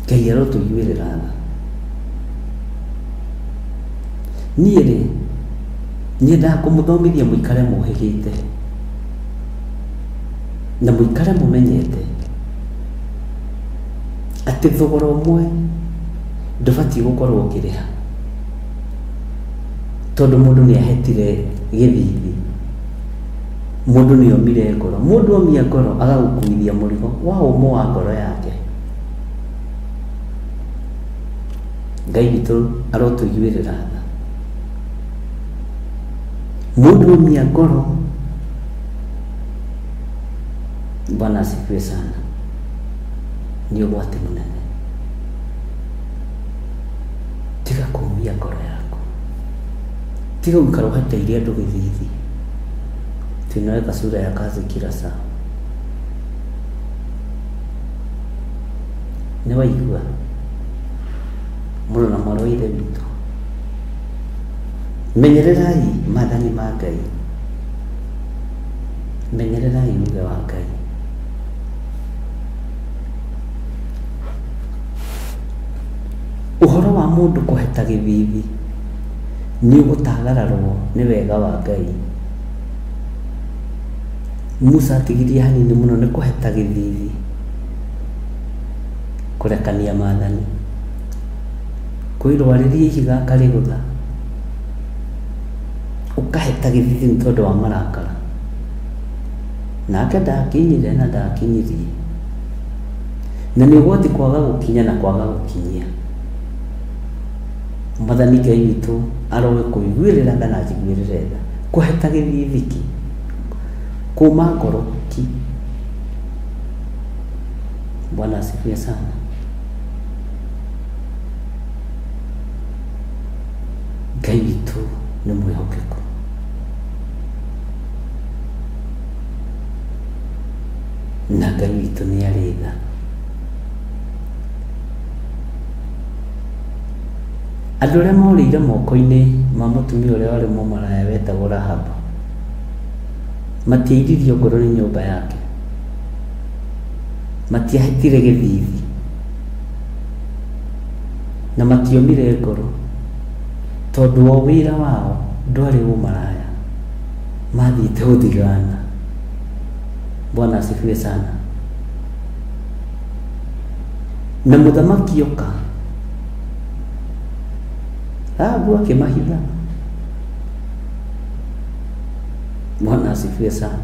[SPEAKER 8] Ngai arotũiguĩrĩra tha.
[SPEAKER 9] Niĩ rĩ, nyendaga kũmũthomithia mũikare mũhĩgĩte na mũikare mũmenyete atĩ thogora ũmwe ndũbatiĩ gũkorwo ũkĩrĩha tondũ mũndũ nĩ ahetire gĩthithi, mũndũ nĩ omire ngoro. Mũndũ omia ngoro agagũkuithia mũrigo wa ũmũ wa ngoro yake. Ngai witũ arotũiguĩrĩra tha. Mũndũ omia ngoro, Bwana asifiwe sana, nĩ ũgwati mũnene. Tiga kũmia ngoro yaku, tiga gũikara ũheteire andũ gĩthithi. Tunaweka sura ya kazi kila saa. Nĩ waigua mũrũ na mwarĩ wa ithe witũ? Menyererai maathani ma Ngai, menyererai uge wa Ngai. Ũhoro wa mũndũ kũheta gĩthithi nĩ ũgũtagararwo nĩ wega wa Ngai. Musa atigirie hanini mũno nĩ kũheta gĩthithi, kũrekania maathani, kwĩrwarĩria ihiga akarĩgũtha, ũkaheta gĩthithi nĩ tondũ wa marakara. Nake ndakinyire na ndakinyirie. Na nĩ ũgwati kwaga gũkinya na kwaga gũkinyia. Mwathani Ngai witũ aroe kũiguĩrĩra tha na anjiguĩrĩre tha. Kũheta gĩthithi ki, kũma ngoro ki. Bwana asifiwe sana. Ngai witũ nĩ mwĩhokeku. Na Ngai witũ nĩ arĩ tha. Andũ arĩa morĩire moko-inĩ ma mũtumia ũrĩa warĩ mũmaraya wetagwo Rahabu, matiairirio ngoro nĩ nyũmba yake, matiahetire gĩthithi, na matiomire ngoro, tondũ o wĩra wao ndwarĩ ũmaraya, mathiĩte gũthigana. Bwana asifiwe sana. Na mũthamaki oka, Rahabu akĩmahitha. Bwana asifiwe sana.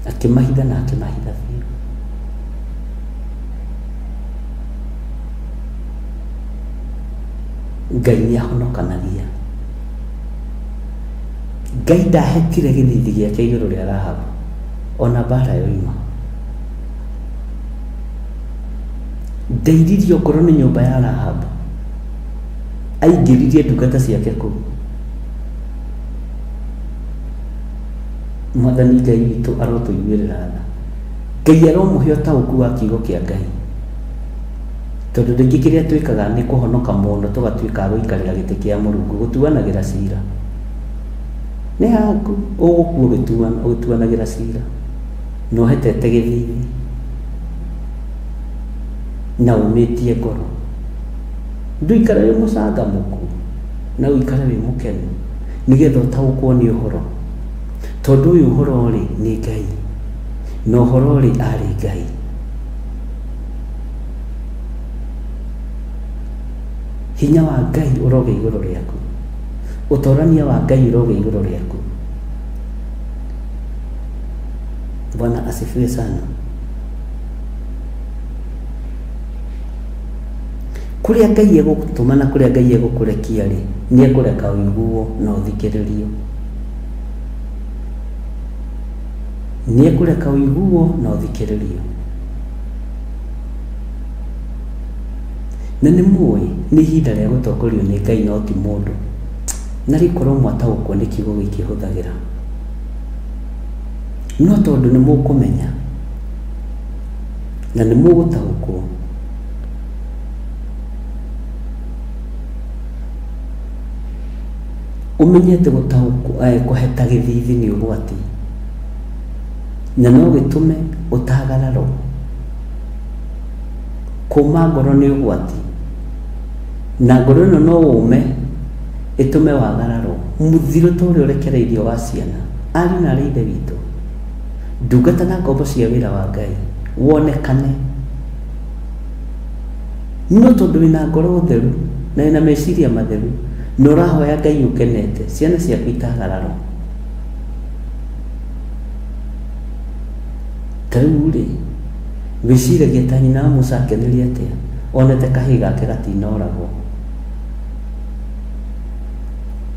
[SPEAKER 9] Akĩmahitha na akĩmahitha biũ. Ngai nĩ ahonokanagia. Ngai ndahetire gĩthithi gĩake igũrũ rĩa Rahabu ona mbara yoima. Ndairirio ngoro nĩ nyũmba ya Rahabu. Aingĩririe ndungata ciake kũu. Mwathani Ngai witũ arotũiguĩrĩra tha. Ngai aromũhe ũtaũku wa kiugo kĩa Ngai. Tondũ rĩngĩ kĩrĩa twĩkaga nĩ kũhonoka mũno tũgatuĩka a gũikarĩra gĩtĩ kĩa Mũrungu gũtuanagĩra cira. Nĩ haku ũgũkua ũgĩtuanagĩra cira na ũhetete gĩthithi na ũmĩtie ngoro. Ndũikare wĩ mũcangamũku na ũikare wĩ mũkenu nĩgetha ũtaũkwo nĩ ũhoro. Tondũ ũyũ ũhoro rĩ nĩ Ngai na ũhoro rĩ arĩ Ngai. Hinya wa Ngai ũrogĩa igũrũ rĩaku. Ũtorania wa Ngai ũrogĩa igũrũ rĩaku. Bwana asifiwe sana. Kũrĩa Ngai egũgũtũma na kũrĩa Ngai egũkũrekia rĩ, nĩ ekũreka ũiguo na ũthikĩrĩrio. Nĩ ekũreka ũiguo na ũthikĩrĩrio. Na nĩ mũĩ nĩ ihinda rĩa gũtongorio nĩ Ngai no ti mũndũ. Na rĩkorwo mwataũkwo nĩ kiugo gĩkĩ hũthagĩra. No tondũ nĩ mũkũmenya na nĩ mũgũtaũkwo, ũmenye atĩ gũtaũkwo, kũheta gĩthithi nĩ ũgwati na no gĩtũme ũtagararwo. Kũma ngoro nĩ ũgwati na ngoro ĩno no ũme Ĩtũme wagararwo mũthiro ta ũrĩa ũrekereirio wa ciana, ariũ na aarĩ a Ithe witũ, ndungata na ngombo cia wĩra wa Ngai, wonekane. No tondũ wĩna ngoro theru na wĩna meciria matheru na ũrahoya Ngai ũkenete, ciana ciaku itagararwo. Ta rĩu rĩ, wĩciragia ta nyina wa Musa akenire atĩa onete kahĩĩ gake gatinoragwo?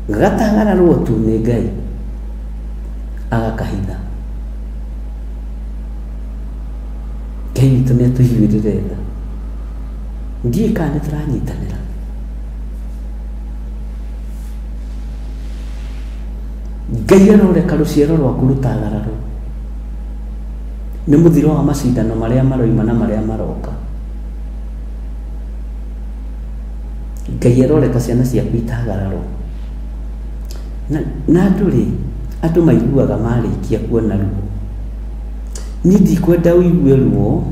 [SPEAKER 9] Gatagararwo tu nĩ Ngai agakahitha. Ngai witũ nĩ atũiguĩrĩre tha. Ndiũĩ kana nĩ tũranyitanĩra. Ngai aroreka rũciaro rwaku rũtagararwo nĩ mũthiro wa macindano marĩa maroima na marĩa maroka. Ngai aroreka ciana ciaku itagararwo. Na andũ rĩ, andũ maiguaga marĩkia kuona ruo. Niĩ ndikwenda ũigue ruo,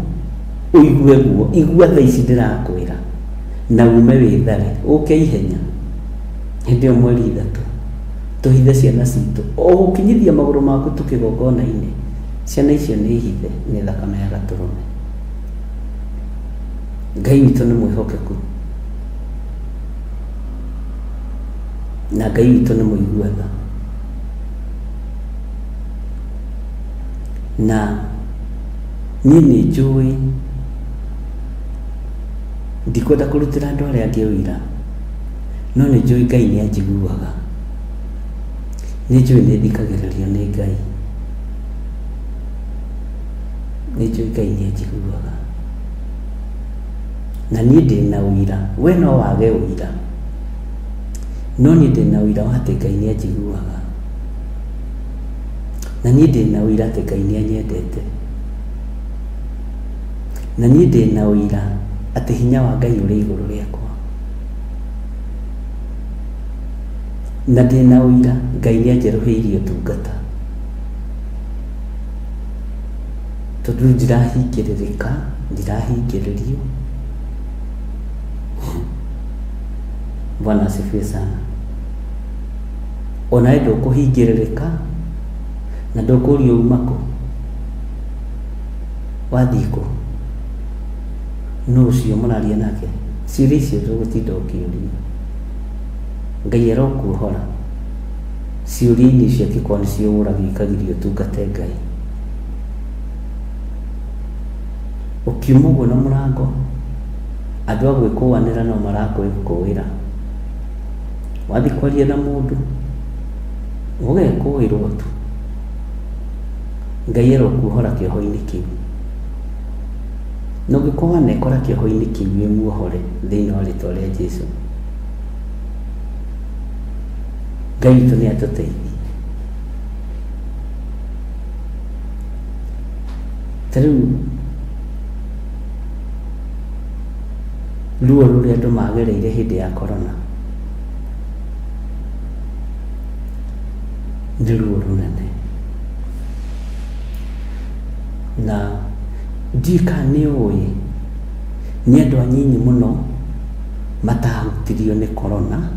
[SPEAKER 9] ũigue ruo, igua thaa ici ndĩrakwĩra, na ume wĩthare, ũke ihenya. Hĩndĩ ĩyo mweri 3, tũhithe ciana citũ. O gũkinyithia magũrũ maku tu kĩgongona-inĩ, ciana icio nĩ hithe nĩ thakame ya gatũrũme. Ngai witũ nĩ mwĩhokeku. Na Ngai witũ nĩ mũigua tha. Na niĩ nĩ njũĩ ndikwenda kũrutĩra andũ arĩa angĩ ũira, no nĩ njũĩ Ngai nĩ anjiguaga. Nĩ njũĩ nĩ thikagĩrĩrio nĩ Ngai. Nĩ njũĩ Ngai nĩ anjiguaga. Na niĩ ndĩna ũira, we no wage ũira, no niĩ ndĩna ũira wa atĩ Ngai nĩ anjiguaga. Na niĩ ndĩna ũira atĩ Ngai nĩ anyendete. Na niĩ ndĩna ũira atĩ hinya wa Ngai ũrĩ igũrũ rĩakwa. Na ndĩna ũira Ngai nĩ anjerũhĩirie ũtungata. Tondũ rĩu ndirahingĩrĩrĩka, ndirahingĩrĩrio. Bwana asifiwe sana. Onawe ndũkũhingĩrĩrĩka na ndũkũrio uma kũ, wathiĩ kũ, nũ ũcio mũraria nake. Ciũria icio ndũgũtinda ũkĩũria. Ngai arokuohora ciũria-inĩ icio angĩkorwo nĩcio ũragio ikagiria ũtungate Ngai. Ũkiuma ũguo na mũrango, andũ a gwĩkũanĩra no marakwĩkũĩra. Wathiĩ kwaria na mũndũ, ũgekũĩrwo tu. Ngai arokuohora kĩoho-inĩ kĩu. Na ũngĩkorwo wanekora kĩoho-inĩ kĩu wĩ muohore thĩinĩ wa rĩtwa rĩa Jesu. Ngai witũ nĩ atũteithie. Ta rĩu ruo rũrĩa andũ magereire hĩndĩ ya corona nĩ ruo rũnene. Na ndiũĩ kana nĩ ũĩ nĩ andũ anyinyi mũno matahutirio nĩ corona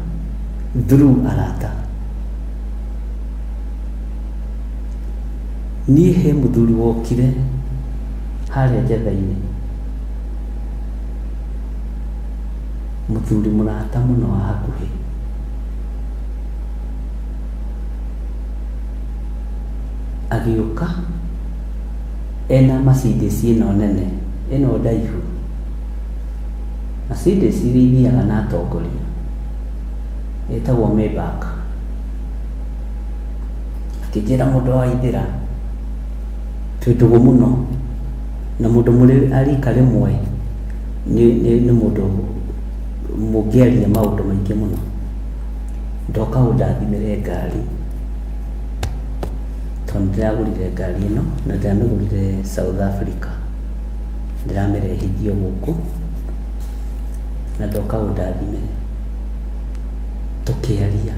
[SPEAKER 9] through arata. Niĩ he mũthuri wokire harĩa Njetha-inĩ, mũthuri mũrata mũno wa hakuhĩ. Agĩũka ena Mercedes ĩno nene, ĩno ndaihu. Mercedes iria ithiaga na atongoria, ĩtagwo Maybach. Akĩnjĩra mũndũ wa Ithĩra, twĩ ndũgũ mũno, na mũndũ mũrĩ a rika rĩmwe nĩ mũndũ mũngĩaria maũndũ maingĩ mũno. Ndoka ũndathimĩre ngari, tondũ nĩndĩragũrire ngari ĩno na ndĩramĩgũrire South Africa, ndĩramĩrehithio gũkũ, na ndoka ũndathimĩre. Tũkĩaria,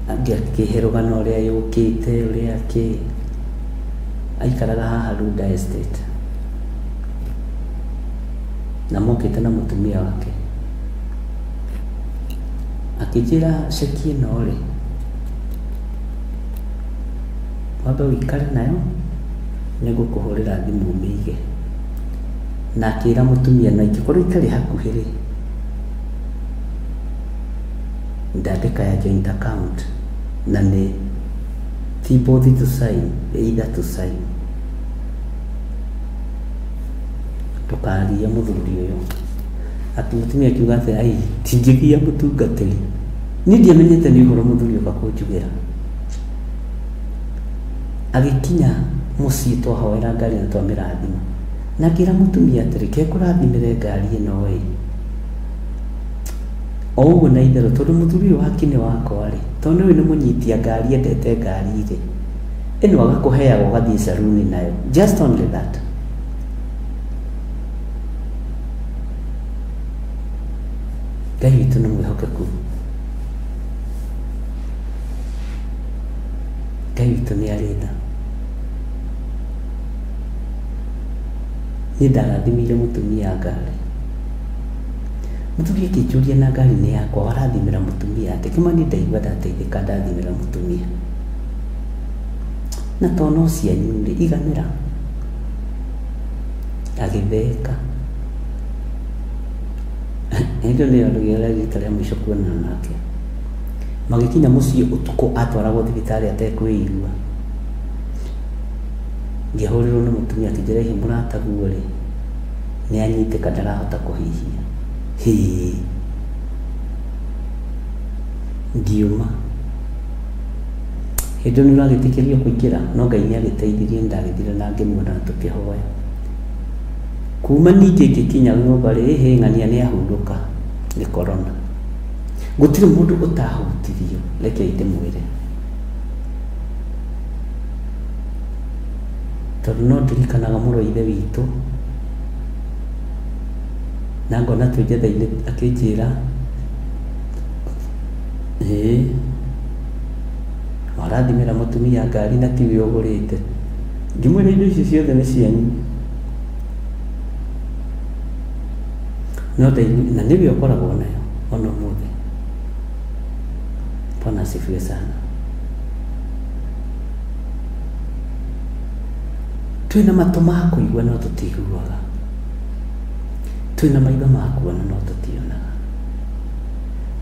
[SPEAKER 9] akĩhe rũgano ũrĩa yũkĩte, ũrĩa kĩ, aikaraga haha Runda Estate, na mokĩte na mũtumia wake. Akĩnjĩra ceki ĩno rĩ, wambe ũikare nayo, nĩngũkũhũrĩra thimũ ũmĩige. Na akĩra mũtumia na ingĩkorwo itarĩ hakuhĩ rĩ, ndandĩka ya joint account na nĩ ti both to sign, either to sign. Ndũkagie mũthuri ũyũ. Atĩ mũtumia akiuga atĩ ai, ndingĩgia mũtungatĩri. Niĩ ndiamenyete nĩ ũhoro mũthuri ũka kũnjugĩra. Agĩkinya mũciĩ twahoera ngari na twamĩrathima. Na ngĩra mũtumia atĩrĩ, ke ngũrathimĩre ngari ĩno ĩ. O ũguo na itherũ tondũ mũthuri ũyũ wa kinĩ wakwa rĩ, tondũ nĩũĩ nĩ mũnyitia ngari endete ngari rĩ, ĩno agakũheaga ũgathiĩ saruni nayo. Just only that. Ngai witũ nĩ mwĩhokeku. Ngai witũ nĩ arĩ tha. Niĩ ndarathimĩire mũtumia ngari. Mũthuri akĩnjũria na ngari nĩ yakwa warathimĩra mũtumia atĩ kĩma niĩ ndaigua ndateithĩka ndathimĩra mũtumia. Na to no cianyu rĩ, iganĩra. Agĩtheka. Hĩndĩ ĩyo nĩyo rĩarĩ rita rĩa mũico kuonana nake. Magĩkinya mũciĩ ũtukũ atwaragwo thibitarĩ atekwĩigua. Ngĩhũrĩrwo nĩ mũtumia akĩnjĩra hihi mũrataguo rĩ, nĩ anyitĩka ndarahota kũhihia. Hĩĩ. Ngiuma. Hĩndĩ ĩyo nĩ ũragĩtĩkĩrio kũingĩra, no Ngai nĩ agĩteithirie nĩ ndagĩthire na ngĩmuona na tũkĩhoya. Kuma ningĩ ngĩkinya nyũmba rĩ, ĩhĩ ng'ania nĩ ahurũka nĩ corona. Gũtirĩ mũndũ ũtahutirio, rekei ndĩmwĩre. Tondũ no ndirikanaga mũrũ wa ithe witũ, na ngona twĩ njetha-inĩ akĩnjĩra, ĩĩ warathimĩra mũtumia ngari na tiwe ũgũrĩte. Ngĩmwĩra indo icio ciothe nĩ cianyu. No ndaigua, na nĩwe ũkoragwo nayo ona ũmũthĩ. Bwana asifiwe sana. Twĩna matũ ma kũigua no tũtiiguaga. Twĩna maitho ma kuona no tũtionaga.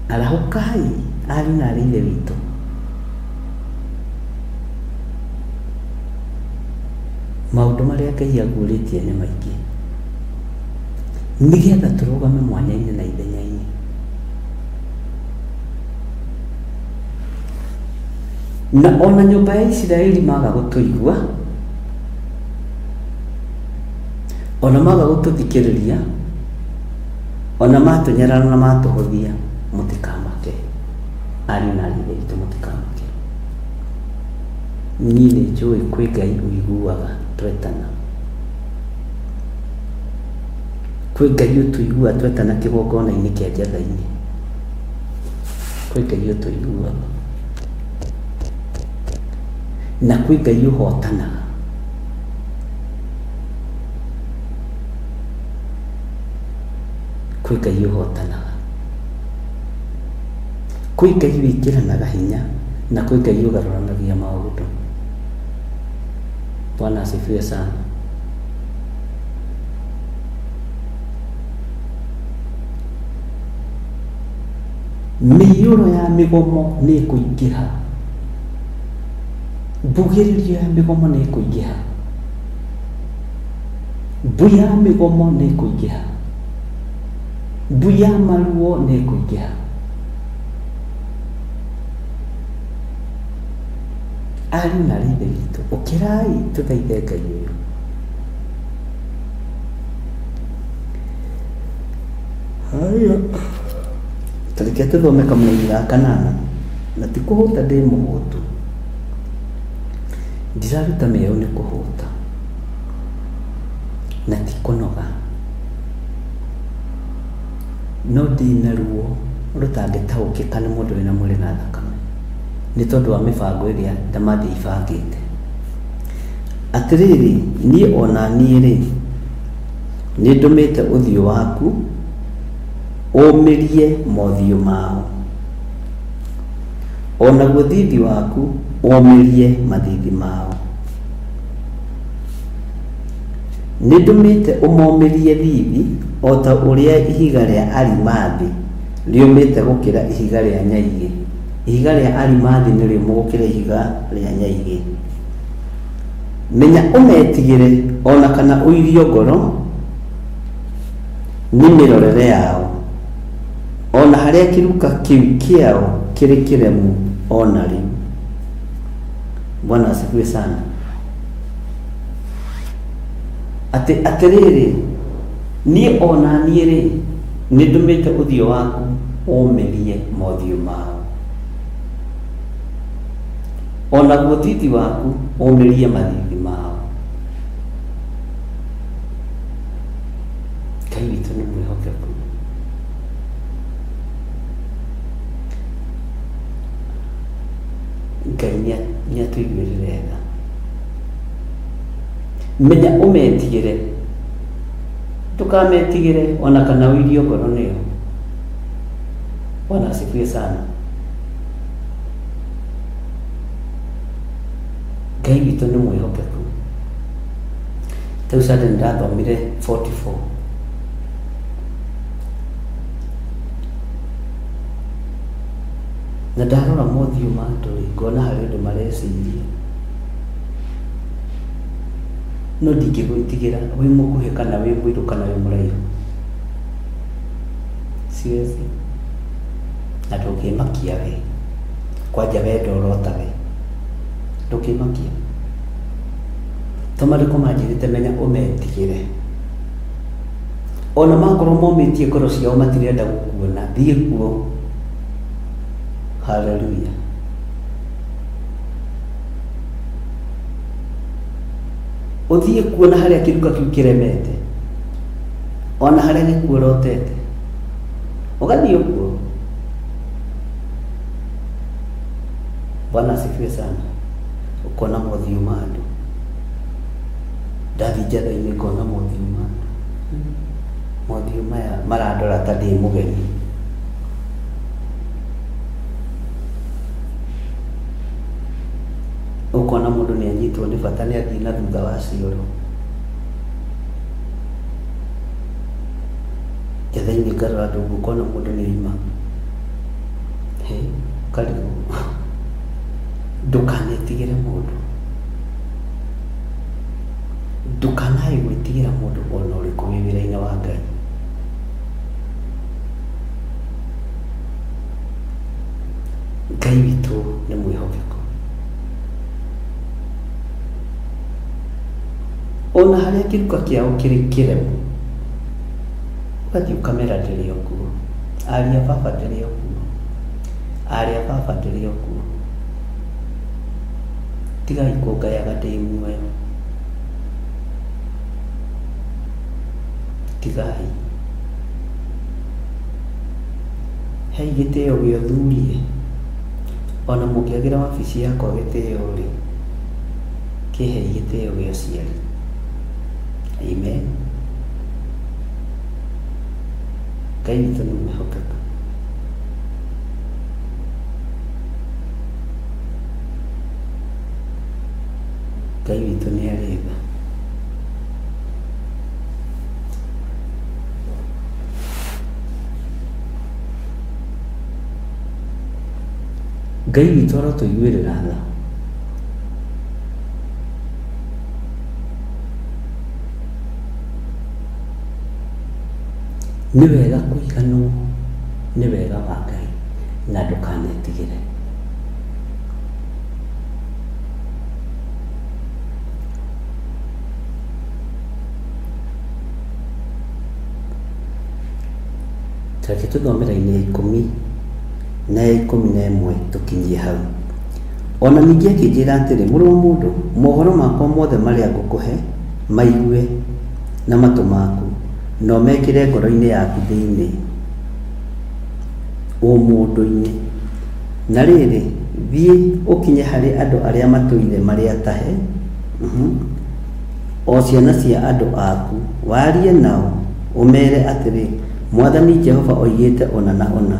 [SPEAKER 9] Arahũkai ariũ na aarĩ a Ithe witũ. Maũndũ marĩa Ngai aguũrĩtie nĩ maingĩ. Nĩgetha tũrũgame mwanya-inĩ na ithenya-inĩ. Na ona nyũmba ya Isiraeli maga gũtũigua, ona maga gũtũthikĩrĩria, ona matũnyarara na matũhũthia, mũtikamake. Ariũ na aarĩ a Ithe witũ mũtikamake. Niĩ nĩ njũĩ kwĩ Ngai ũiguaga twetana. Kwĩ Ngai ũtũiguaga twetana kĩgongona-inĩ kĩa njatha-inĩ. Kwĩ Ngai ũtũiguaga. Na kwĩ Ngai ũhotanaga. Kwĩ Ngai ũhotanaga. Kwĩ Ngai wĩkĩranaga hinya na kwĩ Ngai ũgarũranagia maũndũ. Bwana asifiwe sana. Mĩiyũro ya mĩgomo nĩ ĩkũingĩha. Mbugĩrĩrio ya mĩgomo nĩ ĩkũingĩha. Mbu ya mĩgomo nĩ ĩkũingĩha. Mbu ya maruo nĩ ĩkũingĩha. Ariũ na aarĩ a Ithe witũ, ũkĩrai tũthaithe Ngai ũyũ. Haya. Ta reke tũthome kamũraini ga kanana. Na ti kũhũta ndĩ mũhũtu. Ndiraruta mĩeũ nĩ kũhũta. Na ti kũnoga. No ndĩna ruo rũtangĩtaũkĩka nĩ mũndũ wĩna mwĩrĩ na thakame. Nĩ tondũ wa mĩbango ĩrĩa ndamathia ibangĩte. Atĩrĩrĩ, niĩ o na niĩ-rĩ, nĩndũmĩte ũthiũ waku ũũmĩrie mothiũ mao. O naguo thiithi waku ũũmĩrie mathiithi mao. Nĩndũmĩte ũmomĩrie thiithi o ta ũrĩa ihiga rĩa arimathi rĩũmĩte gũkĩra ihiga rĩa nyaigĩ. Ihiga rĩa arimathi nĩ rĩũmũ gũkĩra ihiga rĩa nyaigĩ. Menya ũmetigĩre o na kana ũirio ngoro nĩ mĩrorere yao, o na harĩa kĩruka kĩu kĩao kĩrĩ kĩremu o na rĩu. Bwana asifiwe sana. Atĩ atĩrĩrĩ, niĩ o na niĩ-rĩ, nĩndũmĩte ũthiũ waku ũũmĩrie mothiũ mao, o naguo thiithi waku ũũmĩrie mathiithi mao. Ngai witũ nĩ mwĩhokeku. Ngai nĩatũiguĩrĩre tha. Menya ũmetigĩre, ndũkametigĩre o na kana ũirio ngoro nĩo. Bwana asifiwe sana. Ngai witũ nĩ mwĩhokeku. Rĩu Sunday nĩndathomire 44 na ndarora mothiũ ma andũ rĩ, ngona harĩ ũndũ mareciria. No ndingĩgwĩtigĩra wĩ mũkuhĩ kana wĩ mũirũ kana wĩ mũraihu. Siwezi. Na ndũngĩmakia we. Kwanja we ndorota we. Ndũngĩmakia. To maandĩko manjĩrĩte menya ũmetigĩre. Ona makorwo momĩtie ngoro ciao matirenda gũkuona, thiĩ kuo. Hallelujah. Ũthiĩ kuo na harĩa kĩruka kĩu kĩremete, ona harĩa gĩkuorotete, ũgathiĩ ũguo. Bwana asifiwe sana. Ũkona mothiũ ma andũ. Ndathiĩ njatha-inĩ ngona mothiũ ma andũ. Mothiũ maya marandora ta ndĩ mũgeni. Ũkona mũndũ nĩ anyitwo nĩ bata nĩ athiĩ na thutha wa cioro. Njatha-inĩ ngarora andũ ũguo ũkona mũndũ nĩ oima. Hĩ, ũkarigwo. Ndũkanetigĩre mũndũ. Ndũkanae gwĩtigĩra mũndũ ona ũrĩkũ wĩ wĩra-inĩ wa Ngai. Ngai witũ nĩ mwĩhokeku. Ona harĩa kĩruka kĩao kĩrĩ kĩremu, ũgathiĩ ũkamera ndĩrĩ o kuo. Ariũ a baba ndĩrĩ o kuo. Arĩ a baba ndĩrĩ o kuo. Tigai kũngayaga ndĩ muoyo. Tigai. Hei gĩtĩo gĩa ũthuri ĩ, ona mũngĩagĩra wabici yakwa gĩtĩo rĩ, kĩhei gĩtĩo gĩa ũciari. Amen. Ngai witũ nĩ mwĩhokeku. Ngai witũ nĩ arĩ tha. Ngai witũ arotũiguĩrĩra tha. Nĩ wega kũiganwo nĩ wega wa Ngai na ndũkanetigĩre. Reke tũthome raini ya ikũmi na ya 11 tũkinyie hau. O na ningĩ akĩnjĩra atĩrĩ, Mũrũ wa mũndũ, mohoro makwa mothe marĩa ngũkũhe, maigue na matũ maku, na ũmekĩre ngoro-inĩ yaku thĩinĩ, ũmũndũ-inĩ. Na rĩrĩ, thiĩ ũkinye harĩ andũ arĩa matũire marĩ atahe, o ciana cia andũ aku, warie nao, ũmere atĩrĩ, Mwathani Jehova oigĩte ũna na ũna.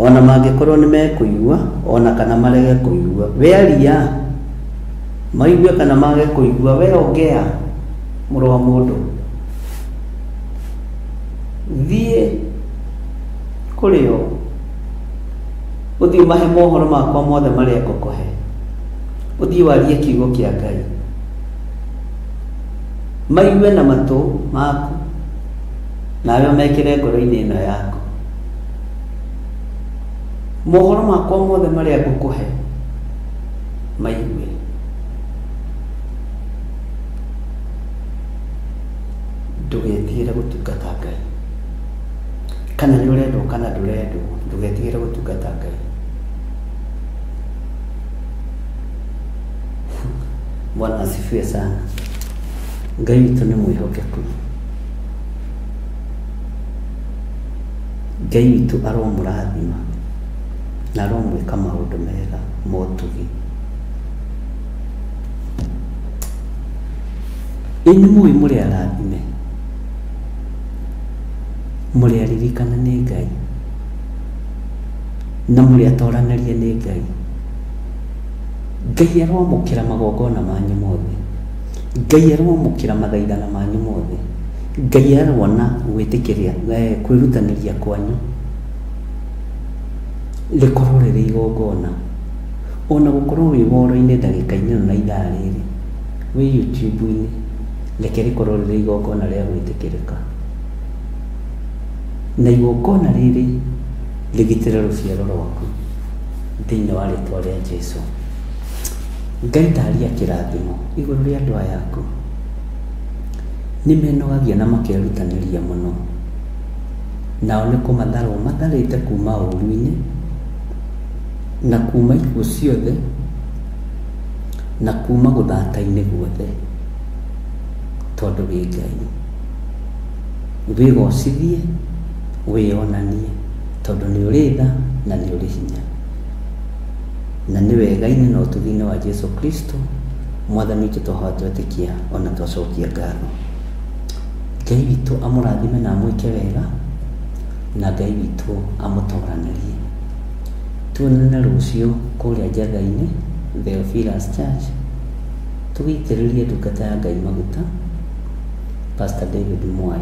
[SPEAKER 8] Ona mangĩkorwo nĩ mekũigua ona kana marege kũigua, we aria, maigue kana mage kũigua, we ongea, mũrũ wa mũndũ. Thiĩ kũrĩ o, ũthiĩ ũmahe mohoro makwa mothe marĩa ngũkũhe, ũthiĩ warie kiugo kĩa Ngai, maigue na matũ maku, nawe ũmekĩre ngoro-inĩ ĩno yaku. Mohoro makwa mothe marĩa ngũkũhe, maigue. Ndũgetigĩre gũtungata Ngai. Kana nĩ ũrendwo kana ndũrendwo, ndũgetigĩre gũtungata Ngai. Bwana asifiwe sana. Ngai witũ nĩ mwĩhokeku. Ngai witũ aromũrathima na aromwĩka maũndũ mega ma ũtugi. Ĩ nĩ mũĩ mũrĩ arathime, mũrĩ aririkane nĩ Ngai, na mũrĩ atoranĩrie nĩ Ngai. Ngai aroamũkĩra magongona manyu mothe. Ngai aroamũkĩra mathaithana manyu mothe. Ngai arona gwĩtĩkĩria, eh, kwĩrutanĩria kwanyu rĩkorwo rĩrĩ igongona. Ona gũkorwo wĩ woro-inĩ ndagĩka-inĩ ĩno na ithaa rĩrĩ, wĩ YouTube-inĩ, reke rĩkorwo rĩrĩ igongona rĩa gwĩtĩkĩrĩka. Na igongona rĩrĩ rĩgitĩre rũciaro rwaku thĩinĩ wa rĩtwa rĩa Jesu. Ngai taria kĩrathimo igũrũ rĩa andũ aya aku. Nĩ menogagia na makerutanĩria mũno. Nao nĩ kũmatharwo matharĩte kuma ũũru-inĩ na kuma ikuũ ciothe na kuma gũthata-inĩ guothe, tondũ wĩ Ngai. Wĩgocithie, wĩonanie, tondũ nĩ ũrĩ tha na nĩ ũrĩ hinya. Na nĩ wega-inĩ na ũtugi-inĩ wa Jesu Kristo, Mwathani witũ twahoya twetĩkia ona twacokia ngatho. Ngai witũ amũrathime na amwĩke wega, na Ngai witũ amũtoranĩrie. Tuonane rũciũ kũrĩa Njatha-inĩ, Theophilus Church, tũgĩitĩrĩrie ndungata ya Ngai maguta, Pastor David Mwai.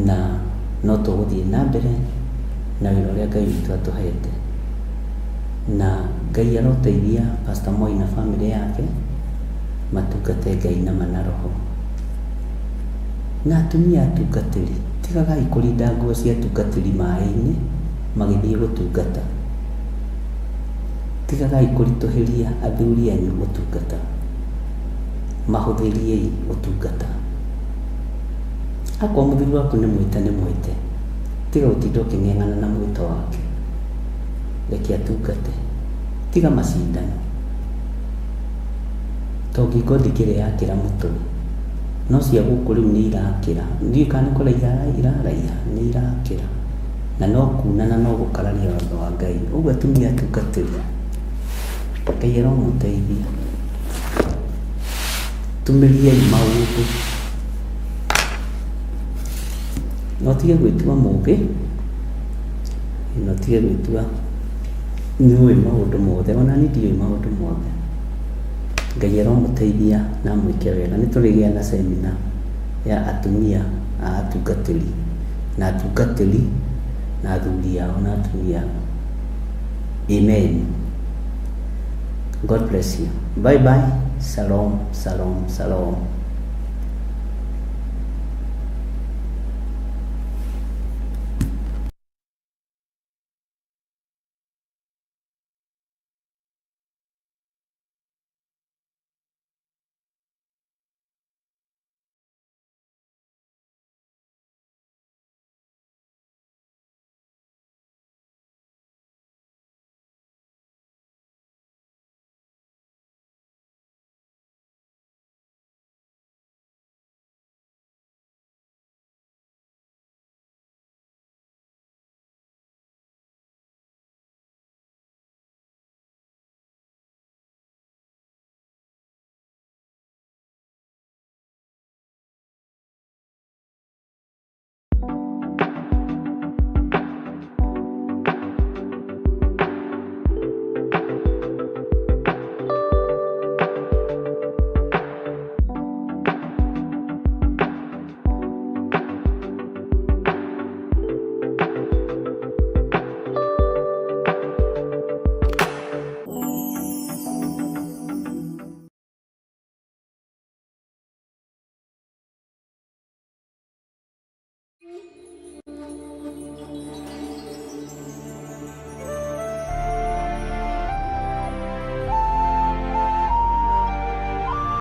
[SPEAKER 8] Na no tũgũthiĩ na mbere na wĩra ũrĩa Ngai witũ atũhete. Na Ngai aroteithia Pastor Mwai na famĩlĩ yake matungate Ngai na ma na roho. Na atumia atungatĩri, tigagai kũrinda nguo cia atungatĩri maĩ-inĩ magĩthiĩ gũtungata. Tigagai kũritũhĩria athuri anyu ũtungata. Mahũthĩriei ũtungata. Akorwo mũthuri waku nĩ mwĩte nĩ mwĩte. Tiga gũtinda ũkĩng'eng'ana na mwĩto wake. Reke atungate. Tiga macindano. To ngingo ndĩkĩrĩ yakĩra mũtwe. No cia gũkũ rĩu nĩ irakĩra. Ndiũĩ kana nĩ kũraiha iraraiha, nĩ irakĩra. Na no kuna na no gũkararia watho wa Ngai. Ũguo atumia atungatĩri, Ngai aromũteithia. Tumĩriai maũndũ. Na ũtige gwĩtua mũgĩ, na ũtige gwĩtua nĩ ũĩ maũndũ mothe. Ona niĩ ndiũĩ maũndũ mothe. Ngai aromũteithia na amwĩke wega. Nĩ tũrĩgĩa na seminar ya atumia a atungatĩri na atungatĩri na athuri ao na atumia ao. Amen. God bless you. Bye bye. Shalom, shalom, shalom.